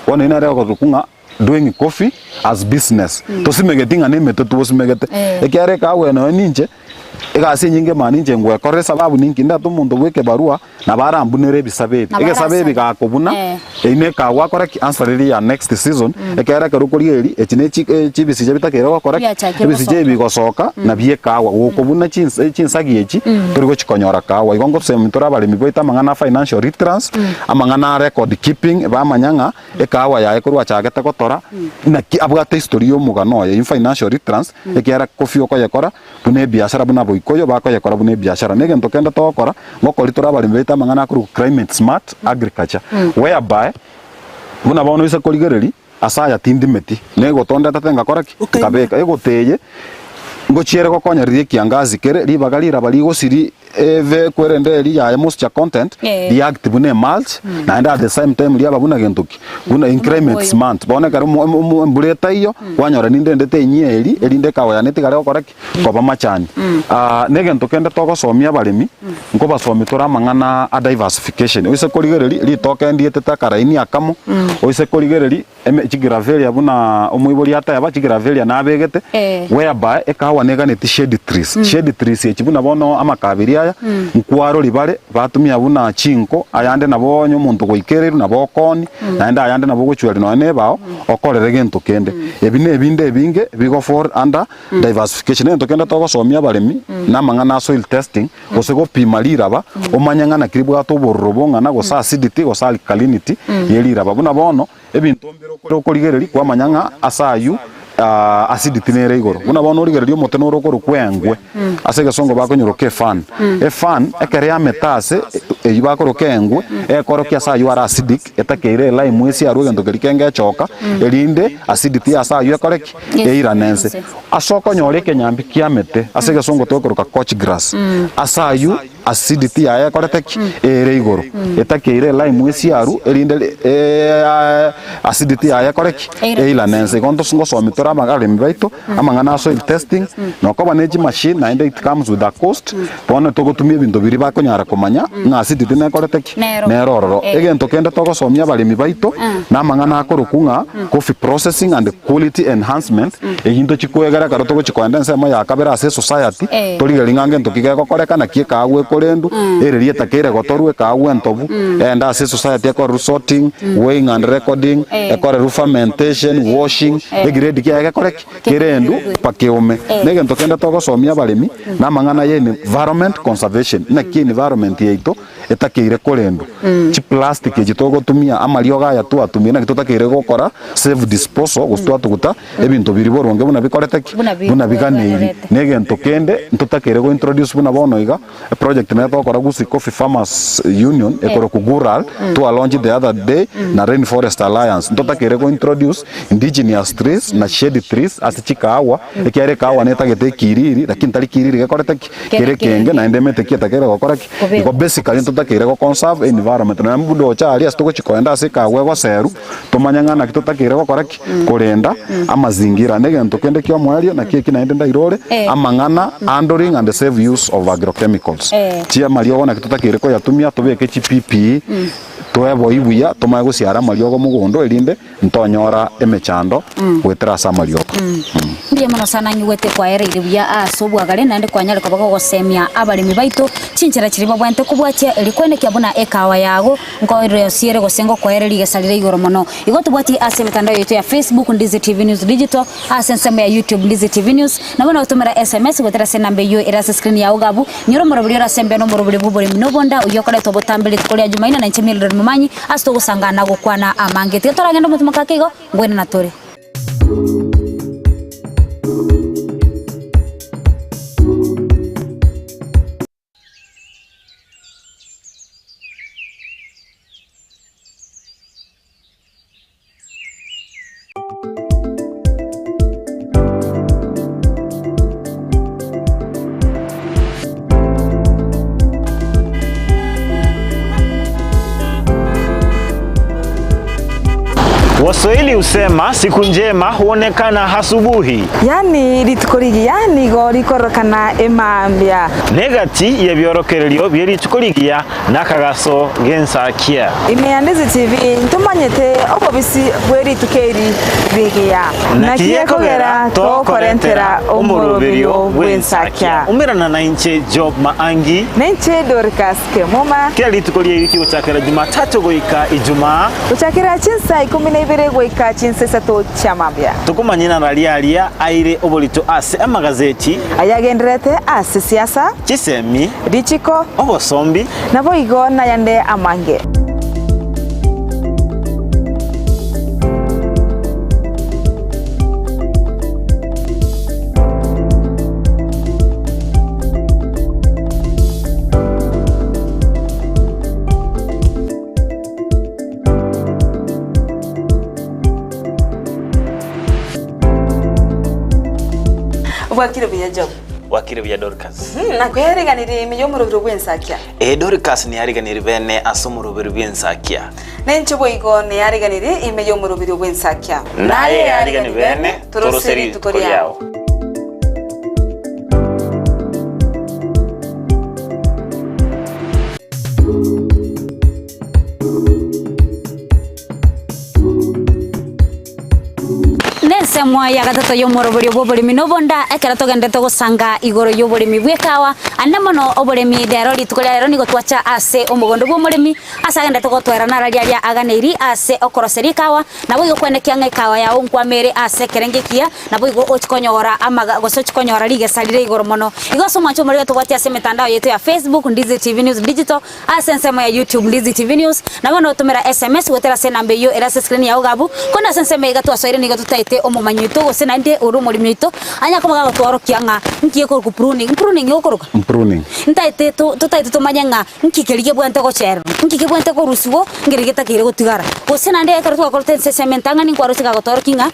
Bono eyio nere egotoku ng'a doing coffee as business tosimegeti ng'a nemete twosimegete Eh. ekiagera ekagwena nonya ninche egasi enyinge mani inche ngwekorera esababu ninki ndate omonto bwa ekebarua nabo arambunere ebisabe ebi Nabo egesabe ebi arasabe. gakobuna Eh. eyio na ekagwa akore ki answer riria ya next season ekiagera ekero okoria eri echi ne chi chibisicha bitakeire gokora ki Biachakire ebisicha ebi gosoka. bigosoka nabio ekagwa gokobuna chinsa chinsagi echi tori gochi konyora kahawa igo ngosemi tore abaremi baito amang'ana a financial literacy amang'ana a record keeping bamanya ng'a Ekahawa yaye korwa achagete gotora, naki abwate history y'omogano oye in financial returns, ekiagera coffee okoyekora buna ebiashara buna aboikoyo bakoyekora buna ebiashara. Na egento kende togokora, ngokori tore abaremi baito amang'ana akorokwa climate smart agriculture, whereby buna bono ase korigereria ase aya tindimeti, na egotondetete ngakora ki? Nkabeka. Egoteye, ngochiere gokonya riria ekiangazi kere, ribaga riraba rigosiri. eve kwerende eri yaye moisture content, Eh. riact buna emulch, naende at the same time riaba buna gento ki? Buna in climate smart. Bono ekero omo- omo embura etaiyo, kwanyora ninde ndete enyia eri, erinde ekawa yane etigare gokora ki? Koba machani. Na egento kende togosomia abaremi, nkobasomia tore amang'ana a diversification. Oise korigereria, ritoke ndietete akaraini akamo, oise korigereria eme chigravelia buna omoibori ateba, chigravelia nabegete, Eh. whereby ekahawa neganeti shade trees. Shade trees echi buna bono amakabiri aya, nkwarori bare, batumia buna chinko, ayande nabo onye omonto goikereirwe nabo okoni, naende ayande nabo ogochweria nonya na ebao, okorere gento kende. Ebi na ebinde ebinge bigo fall under diversification. Egento kende togosomia abaremi, na amang'ana a soil testing, gose gopima riraba, omanye ng'a naki ribwate obororo bong'ana, gose acidity, gose alkalinity ye riraba. Buna bono, ebinto mbire okore okorigereria kwamanya ng'a ase aywo acidity nere igoro. Buna bono origereria omote noro okorokwa engwe, ase egesongo bakonyoroka efan. Efan, ekero yamete ase eywo bakoroka engwe, ekorokia ase aywo are acidic, etakeire elime esiarwe egento keria kenge echoka, erinde acidity ya ase aywo ekore ki? Eirane ense. Ase okonyora ekenyambi kiamete, ase egesongo tokoroka coach grass, ase aywo acidity yaye ekorete ki? Ere igoro. Etakeire elime esiaru erinde acidity yaye ekore ki? Eirane ense. Igo ntos ngosomi tore abaremi baito, amang'ana a soil testing, na okoba ne chimachine naende it comes with a cost, bono togotumia ebinto biria bakonyara komanya ng'a acidity nekorete ki? Nero. Nero ororo. Egento kende togosomia abaremi baito, na amang'ana akorokwa ng'a coffee processing and quality enhancement, eyio ntochi koegera ekero togochi koenda ensemo ya kabere ase esociety, Eh. torigererie ng'a ngento ki gegokoreka naki ekaagwa ekorendwa, ere rietakeire gotorwa ekaagwa entobu, egende ase esociety ekorerwe sorting, weighing and recording, Eh. ekorerwe fermentation, washing, egrade kiaye gekore ki? Kerendwe mpaka eome. Na egento kende togosomia abaremi, na amang'ana ya environment conservation, naki environment yaito etakeire korendwa. Chiplastic echi togotumia, amariogo aya twatumia naki totakeire gokora safe disposal gose twatuguta ebinto biria boronge buna bikorete ki? Buna bi- Buna biganeiri. bigwenerete. Na egento kende ntotakeire go introduce buna bono iga, eproject nere togokora Gusii Coffee Farmers Union ekorokwa GURAL, twa launch the other day na Rainforest Alliance. Ntotakeire go introduce indigenous trees na shade trees ase chikahawa, ekiagera ekahawa netagete ekiriri lakini tari kiriri gekorete ki? Kere ekenge naende emete ki etakeire gokora ki? Igo basically ntotakeire go conserve environment nonya buna ocha aria ase togochi koenda ase ekagwa egoserwa, tomanye ng'a naki totakeire gokora ki? Korenda amazingira. Na egento kende kia omoerio naki eki naende ndairore, amang'ana handling and safe use of agrochemicals. Chia amariogo naki totakeire koyatumia, tobeke chi PPE, tweboi buya, tomanye gosiara amariogo mogondo erinde ntonyora emechando goetera ase amariogo. Mbuya mono sana nyigwete kwaereire buya ase obwagare naende kwanyare koba gogosemia abaremi baito chinchera chiria babwenerete kobwatia erio kwenekia buna ekawa yago nkoerosiere gose ngokoere rigesa rire igoro mono. Igo tobwatie ase emetandao yaito ya Facebook Ndizi TV News Digital, ase ensemo ya YouTube Ndizi TV News, nabo nogotomera SMS goetera ase enamba eyio ere ase screen yao iga abwo, nyora omorobori ore ase embeo na omorobori bw'oboremi na obonda oyio okoretwa botambe rituko ria Jumaine na inche Mildred Momanyi Ase togosangana gokwana amange, tiga toragende omotumoka ake igo, ngwenena tore. Waswahili husema siku njema huonekana asubuhi. Yaani rituko rigiya nigo rikorokana emambia. Negati y'ebiorokererio bie rituko rigiya Nakagaso g'ensakia. Ime ya Ndizi TV ntomanyete obobisi bwe rituko eri rigiya. Naki gekogera togokorentera omoroberio bw'ensakia. Umerana nainche Job Maangi. Nainche Dorcas Kemuma. Kera rituko ri'ewiki gochakera Jumatatu goika Ijumaa. Gochakera chinsa ikomi na ibere goika chinsa isato chia mambia. Tokomanyena naria aria aire oborito ase amagazeti. Ayagendererete ase siasa. Chisemi. Richiko. Obosombi. Naboigo nayande amange. Bwakire buya Job. Bwakire buya Dorcas. Nakweriganirie ime y'omorobiro bw'ensakia. Ee, Dorcas neyariganirie bene ase omorobiro bw'ensakia. Nainche boigo neyariganirie ime y'omorobiro bw'ensakia. Naye yarigani bene, torose rituko riao. Nensemo ya gatato y'omoroberio bw'oboremi nobonda ekero togenderete gosanga igoro y'oboremi bw'ekawa, ande mono oboremi rero rituko ria rero nigo twacha ase omogondo bw'omoremi ase agenderete gotwera nararia aria aganeiri ase okoroseria ekawa, naboigo kwenekia ng'a ekawa yao nkwame ere ase ekerengo ekiya, naboigo ochia konyora amaga gose ochia konyora rigesa rire igoro mono. Igo ase omwancho omorero tobwatie ase emetandao yaito ya Facebook, Ndizi TV News Digital, Ase ensemo ya YouTube Ndizi TV News, nabo notomera SMS goetera ase enamba eyio ere ase escreen yao iga abwo, korende ase ensemo eye iga twasoire nigo totaete omomanyi oito gose naende ore omoremi oito anya koba gagotworokia ng'a nki ekorokwa pruning. Pruning nigo okoroka? Pruning. Ntaete to totaete tomanye ng'a nki keria kebwenerete gochererwa, nki kebwenerete korusiwa, nkeri getakeire gotigara. Gose naende ekero twakorete ense ensemo entang'ani nkwaroche gagotorokia ng'a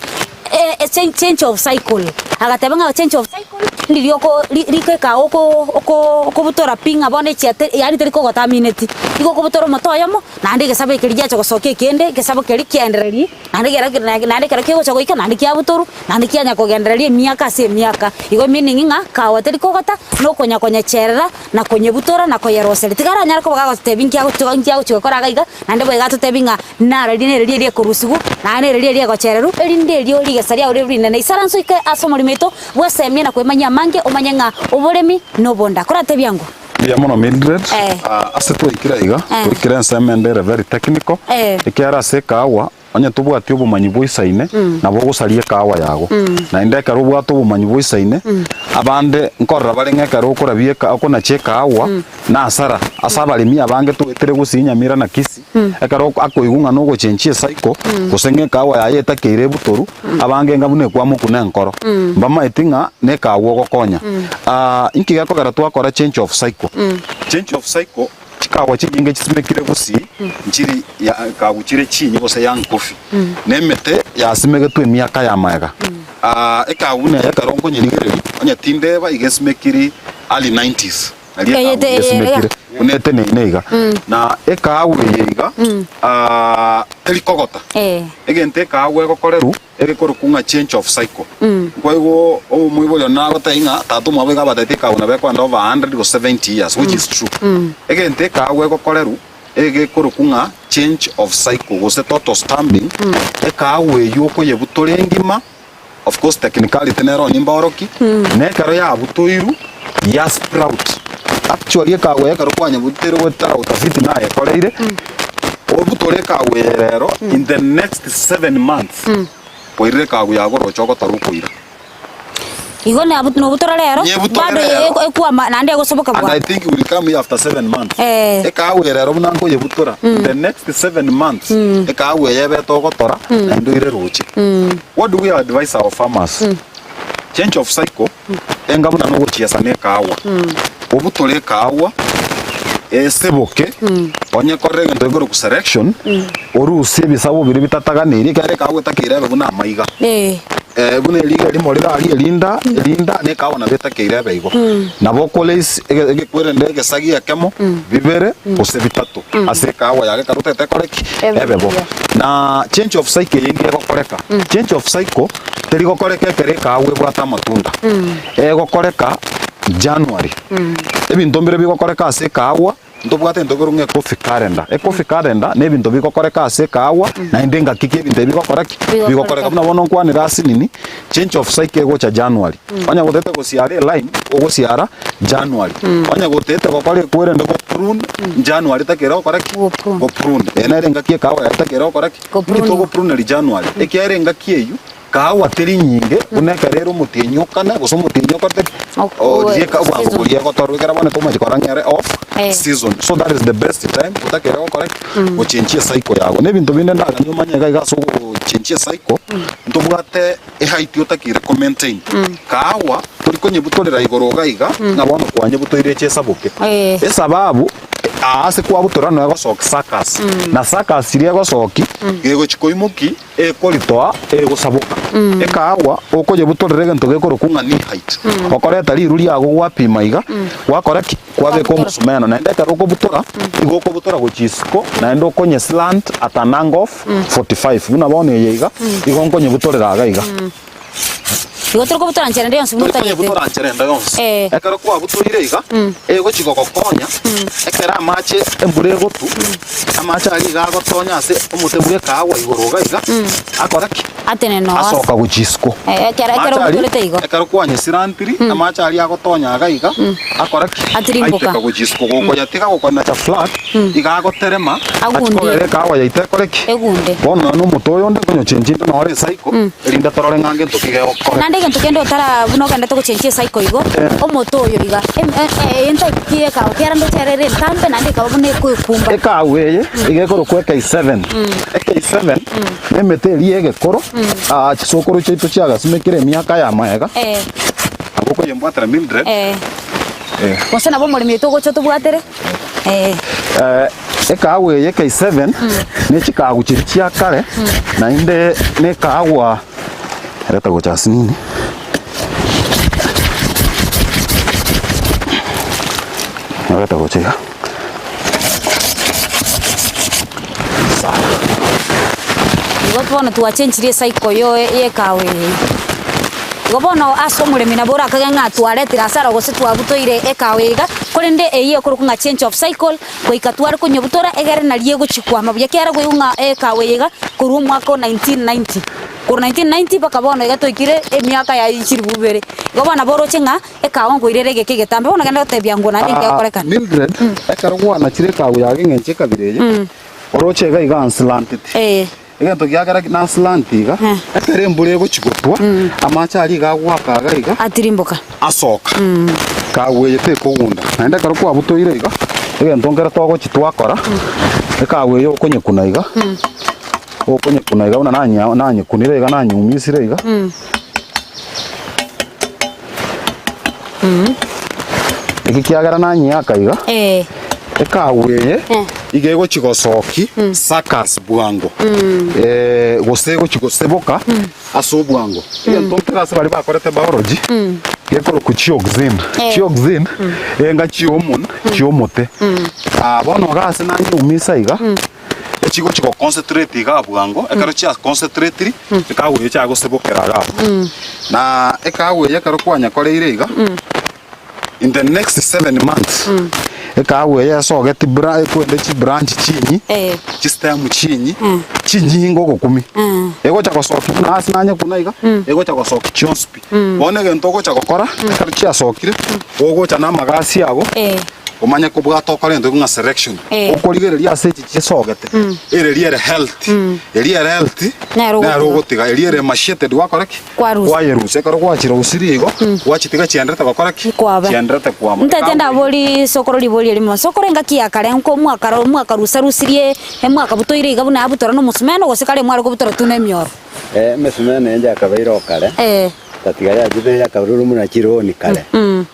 change of cycle, agateba ng'a change of cycle ndiri oko ri rikeka oko oko okobutora pi ng'a bono echiate yaani teri kogotamineti, igo okobutora omote oyomo, naende egesabo ekeri giacha gosokia ekende, egesabo keria kiaendereria, naende kero naende ekero kegocha goika naende kiabutorwa, naende kianya kogendereria emiaka ase emiaka. Igo meaning ng'a kawa teri kogota, na okonya konyecherera, na konyebutora, na koyeroseria. Tiga aranyare koba gagototebia nki agochi nki agochi gokora iga iga, naende boigo atotebie ng'a Nararie nereria eria ekorusigwa, naende nereria eria egochererwa, erinde erio rigesa riao ribe rinene. Isaranse oike ase omoremo oito bwesemie na kwemanyia amange, omanye ng'a oboremi nobonda. Koratebie ango? Mbuya mono Mildred, Eh. Ah, ase twaikire aiga, Eh. twaikire ensemo ende ere very technical, Eh. ekiagera ase ekahawa, onye tobwati obomanyi boisaine, nabo ogosaria ekahawa yago. Naende ekero obwate obomanyi boisaine, abande nkorora bare ng'a ekero okorabia eka okonacha ekahawa, na hasara, ase abaremi abange toetire gusii Nyamira na Kisii, Ekero akoigwa ng'a nogochenchia ecycle, gose ng'a ekahawa yaye etakeire ebutoru, abange enga buna ekwamoku na enkoro. Mbamaeti ng'a na ekahawa ogokonya. Inki gekogera twakora change of cycle? Change of cycle, chikahawa chinyinge chisimekire gusii, nchiri ya ekahawa chire chinyi gose young coffee. Na emete yasimegetwe emiaka ya magega. Ekahawa buna eye ekero nkonyerigereria, onye tindeba iga esimekiri early nineties. Nario Eye ekahawa te- eye esimekire buna eteneine iga na ekahawa eye iga ah, teri kogota Eh. egento ekahawa egokorerwa egekorokwa ng'a change of cycle nkoigwa omoibori one nagotebia ng'a tata omwabo iga abatebeti ekahawa nabo ekoenda over 100 gose 70 years which is true egento ekahawa egokorerwa egekorokwa ng'a change of cycle gose total stamping ekahawa eywo okoyebutora engima Of course technicality nero nimbaoroki, na ekero yabutoirwe ya sprout. Actually ekagwa ekero kwanyebutoire goetera utafiti nayekoreire, obutore ekagwa eye rero in the next 7 months kwairire ekagwa yago oroche ogotora okoira. Igo nobutora rero, Nyebutore bado rero. ekwama naende egosoboka And I bwango. think will come here after 7 months. Eh. Ekagwa eye rero buna nkoyebutora, in the next 7 months, ekagwa eye ebete ogotora naende oire roche. What do we advise our farmers? Change of cycle, enga buna nogochiesa na ekahawa. Obutore ekahawa, eseboke, onye korora egento gekorokwa selection, orusie ebisabo biria bitataganeirie, ekiagera ekahawa etakeire ebe buna amaiga. Eh. Eh, buna eriga erimo rire aria erinda, erinda, na ekahawa nabo etakeire ebe igo. Nabo okoraise ege- egekwerende egesagi ekemo, bibere, gose bitato, ase ekahawa yago ekero otagete ekore ki? Ebe Ebe bo. buya. Na change of cycle eye nigo egokoreka, change of cycle teri gokoreka ekero ekahawa ebwate amatunda, egokoreka January. Ebinto mbire bigokoreka ase ekahawa, ntobwate egento ekerokwa ng'a ecoffee calendar. Ecoffee calendar na ebinto bigokoreka ase ekahawa, naende engaki ki ebinto ebi bigokora ki? Bigokoreka. Bigokoreka. Buna bono nkwanire ase nini, change of cycle egocha January. Onye gotete gosiara eline, ogosiara January. Onye gotete gokora ekwerende go prune, January takere gokora ki? Go prune. Go prune. Eye nere engaki ekahawa yaye takere gokora ki? Go Inki prune. togo pruneri January? Ekiagera engaki eywo, kahawa teri nyinge, buna ekero ere omotienyi okane, gose omotienyi okorete ki? Ok- Orie eka season. obwango boria egotorwa ekero bono tomache korora ng'a ere off Eh. season. So that is the best time otakere gokora ki? Gochenchia ecycle yago. Na ebinto binde ndaganie omanye iga iga ase ogochenchia ecycle, ntobwate eheight otakeire ko maintain. Kahawa. Tori konyebutorera igoro iga iga, ng'a bono kwanyebutoire eche esaboke. Eh. Esababu, aa ase kwabutora noe egosoki suckers, na suckers chiria egosoki, gegochi koimoki, ekoritoa, egosaboka. Ekaagwa, okonyebutorera egento gekorokwa ng'a knee height. Okoreta riru riago gwapima iga, gwakora ki? Kwabeka omosumeno. Naende ekero okobutora, igo okobutora gochia isiko, naende okonye slant at an angle of 45. Buna bono eye iga, igo nkonyebutorera iga iga. Igo tori kobutora nchera ende yonsi buna Tori otagete. konyebutora nchera ende yonsi. Eh. Ekero kwabutoire iga, egochi gogokonya, ekero amache embura egotu, amache aria iga agotonya ase omote bwa ekaagwa igoro iga iga, akora ki? Atenene oo ase. Asoka gochia isiko. Eh, ekero ekero Amache aria, obutorete igo. ekero kwanyesirantiri, amache aria agotonya iga iga, akora ki? Atirimboka. Aiteka gochia isiko. Gokoyatiga gokonacha flat, iga agoterema, Agunde. achie kogera ekaagwa yaito ekore ki? Egunde. Bono nonye na omote oyo onde nkonyochenchia inde noro ecycle, Erinde torore ng'a ngento ki gegokora. Naende egento kende otara buna ogendete gochenchia ecycle igo, omote oyo iga, em- e- eye ntype ki ekago kera ndoche ere ere entambe naende ekaba buna ekoekumba. Ekago eye iga ekorokwa K7. K7 na emete eria y'egekoro, aa chisokoro chiaito chiagasimekire emiaka ya magega, Eh. nabo okoyembwatera Mildred. Eh. Eh. Gose nabo omoremi oito ogocha otobwatere, eh. Ekaagwa eye K7 ne chikagu chiria chia kare, naende ne ekaagwa reta gocha ase nini. Reta gocha iga. Sawa. Igo bono twachenchirie ecycle yo ye ekawa eye. Igo bono ase omoremi nabo orakage ng'a twaretire hasara gose twabutoire ekawa eye iga, korende eyio ekorokwa ng'a change of cycle, goika tware konyebutora egere nario egochia kwama buya ekiagera koigwa ng'a ekawa eye iga korwa omwaka o 1990, korwa 1990 mpaka bono iga toikire emiaka ya chilifu ibere. Igo bono nabo oroche ng'a ekawa nkoirere egeka egetambe, bono genda gotebia ngwo naende Ah, nkegokorekana. Mildred, ekero gwanachire ekawa yago eng'encho ekabira eye, oroche iga iga nslanteti. Eh. Egento giakera naslant iga, ekero embura egochia gotwa, amache aria iga agoaka iga iga, Atirimboka. asoka. Kagweye tekogunda. Naende ekero kwabutoire iga, egento nkere togochia twakora, ekagweye okonyekuna iga, okonyekuna iga buna nanya nanyekunire iga nanyeumisire iga. Eki kiagera nanyeaka iga, Eh. ekagu eye Eh. iga egochi gosoki suckers bwango eh, gose egochi goseboka ase obwango. Egento nkere ase baria bakorete biology gekorokwa chioxin. Eh. Chioxin enga chihormone chiomote. Ah, bono iga ase nanyeumisa iga, Echigochi go concentrate igaa bwango, ekero chia concentratiri, ekagu eye chiagosebokera igaa abwo. Na ekagu eye ekero kwanyekoreire iga, in the next seven months, ekagu eye esogeti bra ekwende chibranch chinyi, Eh. chistem chinyi, chinyinge ogokumia. Egocha gosokia buna ase nanyekuna iga, egocha gosokia chionsi pi. Bono egento ogocha gokora, ekero chiasokire, ogocha na amagasi ago, Eh. Omanye kobwata okore egento ng'a selection, Eh. okorigereria ase echi chisogete, ereria ere healthy, eria ere healthy Nero nero ogotiga. ogotiga, eria ere emaciated gwakora ki? Kwarusia. Kwayerusia, ekero gwachirusirie igo, gwachitiga chienderete gokora ki? Kwaba. Chienderete kwama. Ntaete ndabori sokoro ribori erimo, sokoro engaki ya kare nko mwakaro mwakarusarusirie emwakabutoire iga buna abutora na omosumeno gose kare mware kobutora tu na emioro? Emesumeno enche akabeire o kare. Eh. Tatiga yachete yakaberwa buna chironi kare,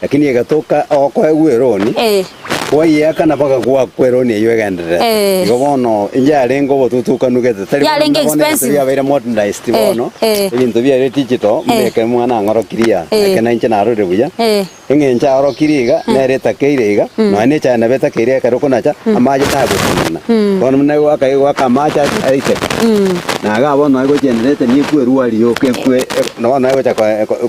lakini egatoka okoegwa eroni, Eh. kwayeakana mpaka gwakwa eroni eyio egendererete. Eh. Igo bono inche yarenge obotutukanugete tari bono Yarenge buna bono ebinto expensive. biabeire modernized Eh, bono, eh. ebinto biabeire digital, buna Eh. ekero omwana ang'orokirie aa, Eh. eke nainche narorire buya, Eh. eng'encho aorokirie iga, nere etakeire iga, nonya ne echaye nabo etakeire ekero okonacha, amache tagotenena. Bono buna goaka goaka amache aiteka, na igaa bono nonya gochienderete nigo ekwerwa rioka ekwe bono nonya gocha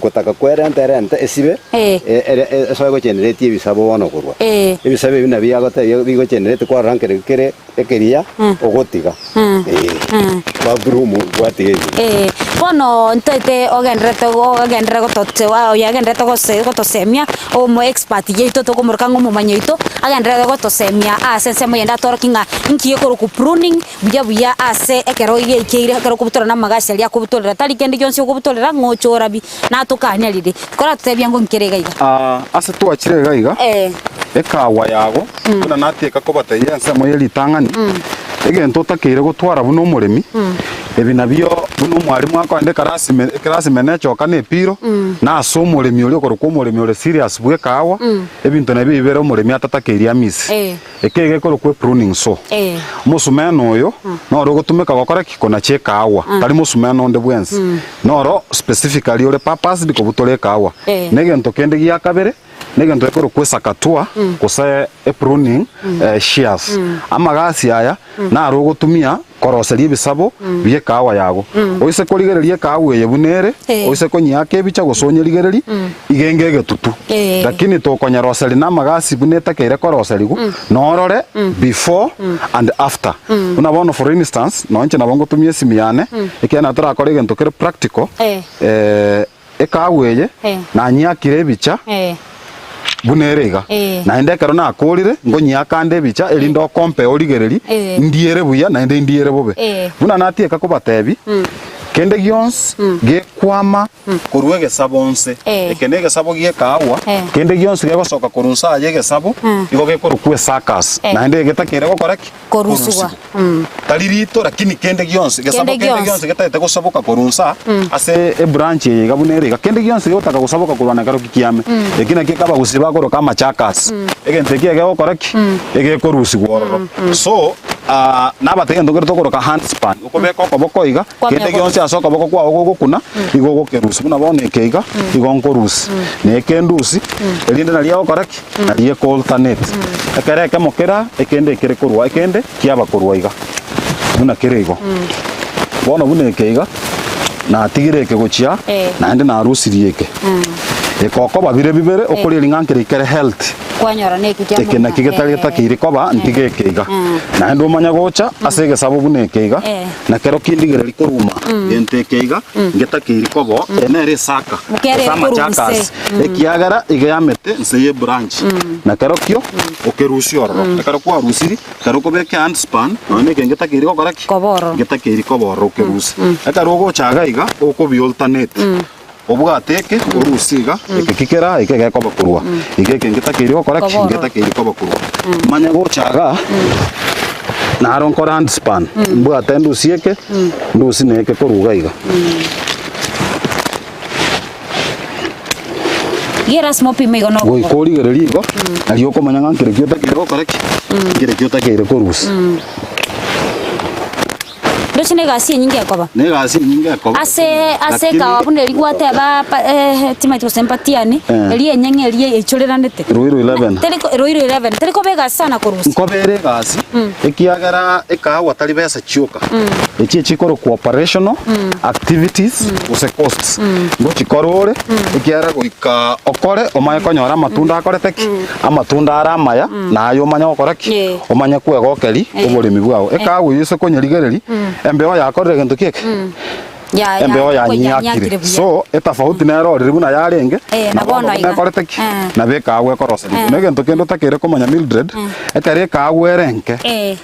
gotaka kwerenta erente esibe, Eh. ere esoe gochienderetie ebisabo bono korwa. Eh. Ebisabo ebi nabio agotebia bigochiendereti kwarora nkere kere ekeria ogotiga. Eh. Kwa broom gwatiga ebi. Eh, bono ntaete ogenderete ogenderere gotote oyo agendererete gose gotosemia, omo expert yaito tokomoroka ng'a omomanyi oito, agenderere gotosemia ase ensemo eyende atorokie ng'a inki ekorokwa pruning buya buya ase ekero giaikeire ekero okobutora na amagasi aria akobutorera tari kende gionsi okobutorera ng'a oche orabie, natokania riria. Koratotebia ng'o nkere iga iga. Ah, ase twachire iga iga, Eh. ekawa yago, buna natieka kobatebia ensemo ye ritang'ani, egento otakeire gotwara buna omoremi, Ebi nabio buna omwalimu akoenda ekarasi me ekerasi ime nechoka na epiro, na ase omoremi oria okorokwa omoremi ore serious bwa ekahawa, ebinto nabio bibere omoremi atatakeiri amisi. Eh. Eke gekorokwa epruning saw. Eh. Omosumeno oyo noro ogotumeka gokora ki? Konacha ekahawa, tari mosumeno onde bwensi. Noro specifically ore purposed kobutora ekahawa. Eh. Na egento kende gia kabere, Negento gekorokwa esakatua gose epruning shears. Amagasi aya naro ogotumia koroseria ebisabo bi'ekahawa yago. Oise korigereria ekahawa eye buna ere, Eh. oise konyiaka ebicha gose onyerigererie, iga enga egetutu. Eh. Lakini tokonyeroseria namagasi buna etakeire koroserigwa, norore before and after. Buna bono for instance, nonye inche nabo ngotumia esimi yane, ekiagera nabo torakore egento kere practical, Eh. Ekaagwa eye Eh. nanyiakire ebicha Eh. buna ere iga, Eh. naende ekero nakoorire nkonyiaka ande ebicha, erinde okompe origererie Eh. ndiere buya naende ndiere bobe. Eh. Buna natieka kobatebi, kende gionsi gekwama korwa egesabo nse, Eh. eke negesabo gi'ekaagwa, Eh. kende gionsi gegosoka korwa nse aye egesabo, igo gekorokwa esakasi, Eh. naende getakeire gokora ki? Korusigwa. Tari rito lakini kende gionsi, gesabo Kende kende gionsi. gionsi getagete gosaboka korwa nsa ase ebranch eye iga buna ere iga, kende gionsi gegotaka gosaboka korwa na keroki kiame. Eki nakio ekabagusii bakoroka amachakasi. Egento eki egegokora ki? Egekorusigwa ororo. So, nabatebie egento kere tokoroka hand span, okobeka okoboko iga, Kwamanya kende gionsi ase okoboko kwao gogokuna, igo ogokerusia. Buna bono eke iga, igo nkorusia. Na eke ndusie, erinde nario egokora ki? Nario eko alternate. Ekero ekemo kera, ekende ekere korwa, ekende kiaba korwa iga, buna kere igo. Bono buna eke iga, natigire eke gochia, Eh. naende narusirie eke. Eke okoba bire bibere, okoria ring'ana nkere kere healthy. Kwanyora na eke kia Eke naki getari getakeire koba, ntige eke iga. Naende omanye gocha ase egesabo buna eke iga, Eh. na kero kindigereria koruma, gento eke iga, ngetakeiri koba, eye nere esaka, Kere gose korwa amachakasi. nse. Ekiagera iga yamete nse y'ebranch, na kerokio okerusia ororo. Ekero kwarusirie, ekero okobeka ehandspan, nonya na eke ngetakeiri gokora ki? Koba ororo. Ngetakeiri koba ororo okerusia. Ekero ogocha iga iga, okobi alternate. Obwate eke, orusie iga, eke kikera, eke gekoba korwa. Iga eke ngetakeiri gokora ki? Koba ororo. Ngetakeiri koba korwa. Manya gocha igaa, naro nkore handspan, mbwate ndusie eke, ndusie na eke korwa iga iga. Iga erasima opime igo nokogoro. Goika origererie igo, nario okomanya ng'a nkere ki otakeire gokora ki? Nkere ki otakeire korusia. Ndoche na egasi enyinge ekoba. Na egasi enyinge ekoba. Ase ase Lakini- ekawa buna eria gwateba pa eh timanyeti gose mpatiani, Eh. eria enyeng'e eria eichoreranete. Ruiru 11. Teri ko Ruiru 11, teri koba egasi sana korusia. Nkobere egasi, ekiagera ekahawa tari besa chioka. Echi echikorokwa operational activities gose costs. Ngochikora ore, ekiagera goika okore omanye konyora amatunda akorete ki? Amatunda are amaya, naye omanye gokora ki? Yeah. Omanye kwegokeri oboremi bwao. Ekahawa eyio ase konyerigereria, embeo yakorire gento ki eke? Ya- ya- Embeo yanyiakire yanyiakire. buya. So, etafauti nero oriri buna yarenge, Eh, na na bono bono buna iga. ekorete ki? Eh. Nabo ekahawa ekoroserigwa. Na egento kende otakeire komanya Mildred, ekero ekahawa ere enke, Eh.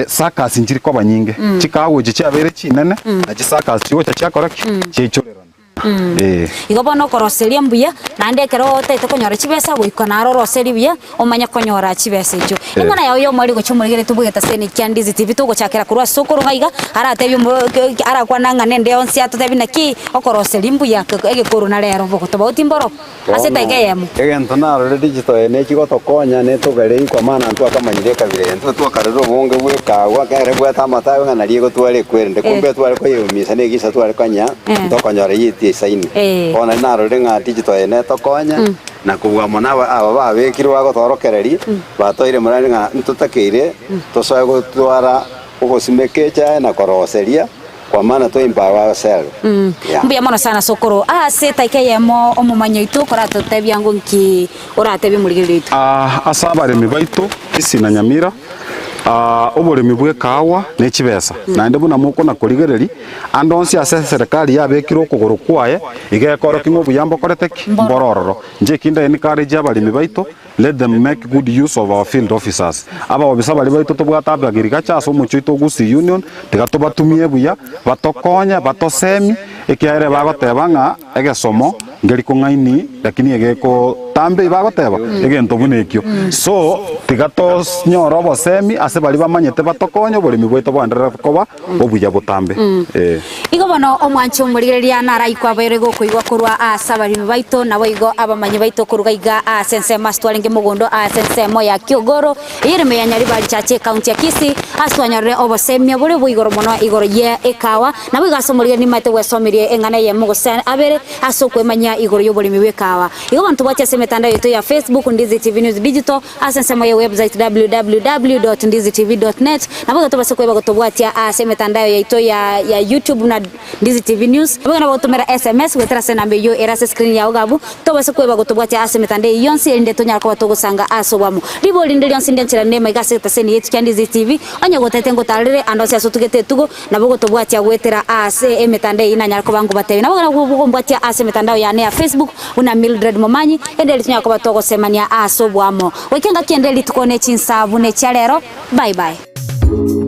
Circus nchiri koba nyinge, chikahawa echi chiabeire chinene, na chicircus chigocha chiakora ki? Chiaichorerana. Eh. Igo bono okoroseria mbuya, naende ekero otagete konyora chibesa goika naro oroserie buya, omanye konyora chibesa echio. Eng'ana yao ya omweri gochia omorigereria tobwegete ase ene kia Ndizi TV togochakera korwa ase okoroga iga, aratebie omo ke arakwane ng'a nende yonsi atotebie naki okoroseria mbuya egekoro narero bogotobauti mboro. Ase etaika eyemo. Egento narore digital eye nechi gotokonya netogere inkwa maana ntwakamanyire ekabira eye ntwe twakarora obonge bw'ekagwa ekero ebwate amatabe ng'a nario egotwara ekwerende kumbe tware koyeumisa na egisa tware konya ntokonyora eyio esaini. Bono naende narorire ng'a digital eye netokonya na kobua mono aba aba babekirwe bagotorokereria batoire morande ng'a ntotakeire tosoe gotwara ogosimeka echae na koroseria Kwa maana to empower ourselves. Yeah. Mbuya mono sana sokoro. Ase etaika eyemo omomanyi oito koratotebia ngo nki oratebie omorigereria oito. Ah, ase abaremi baito Kisii na Nyamira, ah, oboremi bw'ekahawa ne chibesa, naende buna mokona korigereria, ande onsi ase eserekari yabekire okogoro kwaye, iga ekorokia ng'a obuya mbokorete ki? Mboro ororo. Inche ekinde encourage abaremi baito. Let them make good use of our field officers. Abaobisa baria baito tobwate abagirigacha ase omochie oito o Gusii Union, tiga tobatumie buya, batokonye, batosemie, ekiagera bagoteba ng'a egesomo nkeri kong'aini lakini egekotambe bagoteba egento buna ekio. So, tiga tonyore obosemi ase baria bamanyete batokonye oboremi bwaito boenderere koba obuya botambe. Ee. Igo bono omwanche omorigereria naraikwe abaire gokoigwa korwa aase abaremi baito, naboigo abamanyi baito koruga iga aase ensemo ase twarenge mogondo aase ensemo ya Kiogoro, eyeremo ya Nyaribari Church ecounty ya Kisii, ase twanyorire obosemia bore bwa igoro mono igoro ye ekawa. Naboigo ase omorigereria nimaete gwesomeria eng'ana eyemo gose abere ase okwemanyia igoro y'oboremi bw'ekawa. Igo bono tobwatie ase emetandao yaito ya Facebook, Ndizi TV News Digital, Ase ensemo ye website www.ndizitv.net nabo igo tobase koeba gotobwatia ase emetandao yaito ya ya YouTube buna Ndizi TV News. Nabo igo nabo gotomera SMS goetera ase enamba eyio ere ase screen yao iga abwo, tobase koeba gotobwatia ase emetandao eyio yonsi erinde tonyare koba togosanga ase obwamo. Ribori rinde rionsi rinde enchera nema iga ase egetaseni yaito kia Ndizi TV, onye gotete ngotarere ande onsi ase otugete etugo, Nabo gotobwatia goetera aase emetandao eyio nanyare koba nkobatebia. Nabo nabo gombwatia ase emetandao yane ya Facebook buna Mildred Momanyi, ende erio tonyare koba togosemania ase oboamo. Goika engaki ende rituko ne chinsa buna echia rero. Bye bye.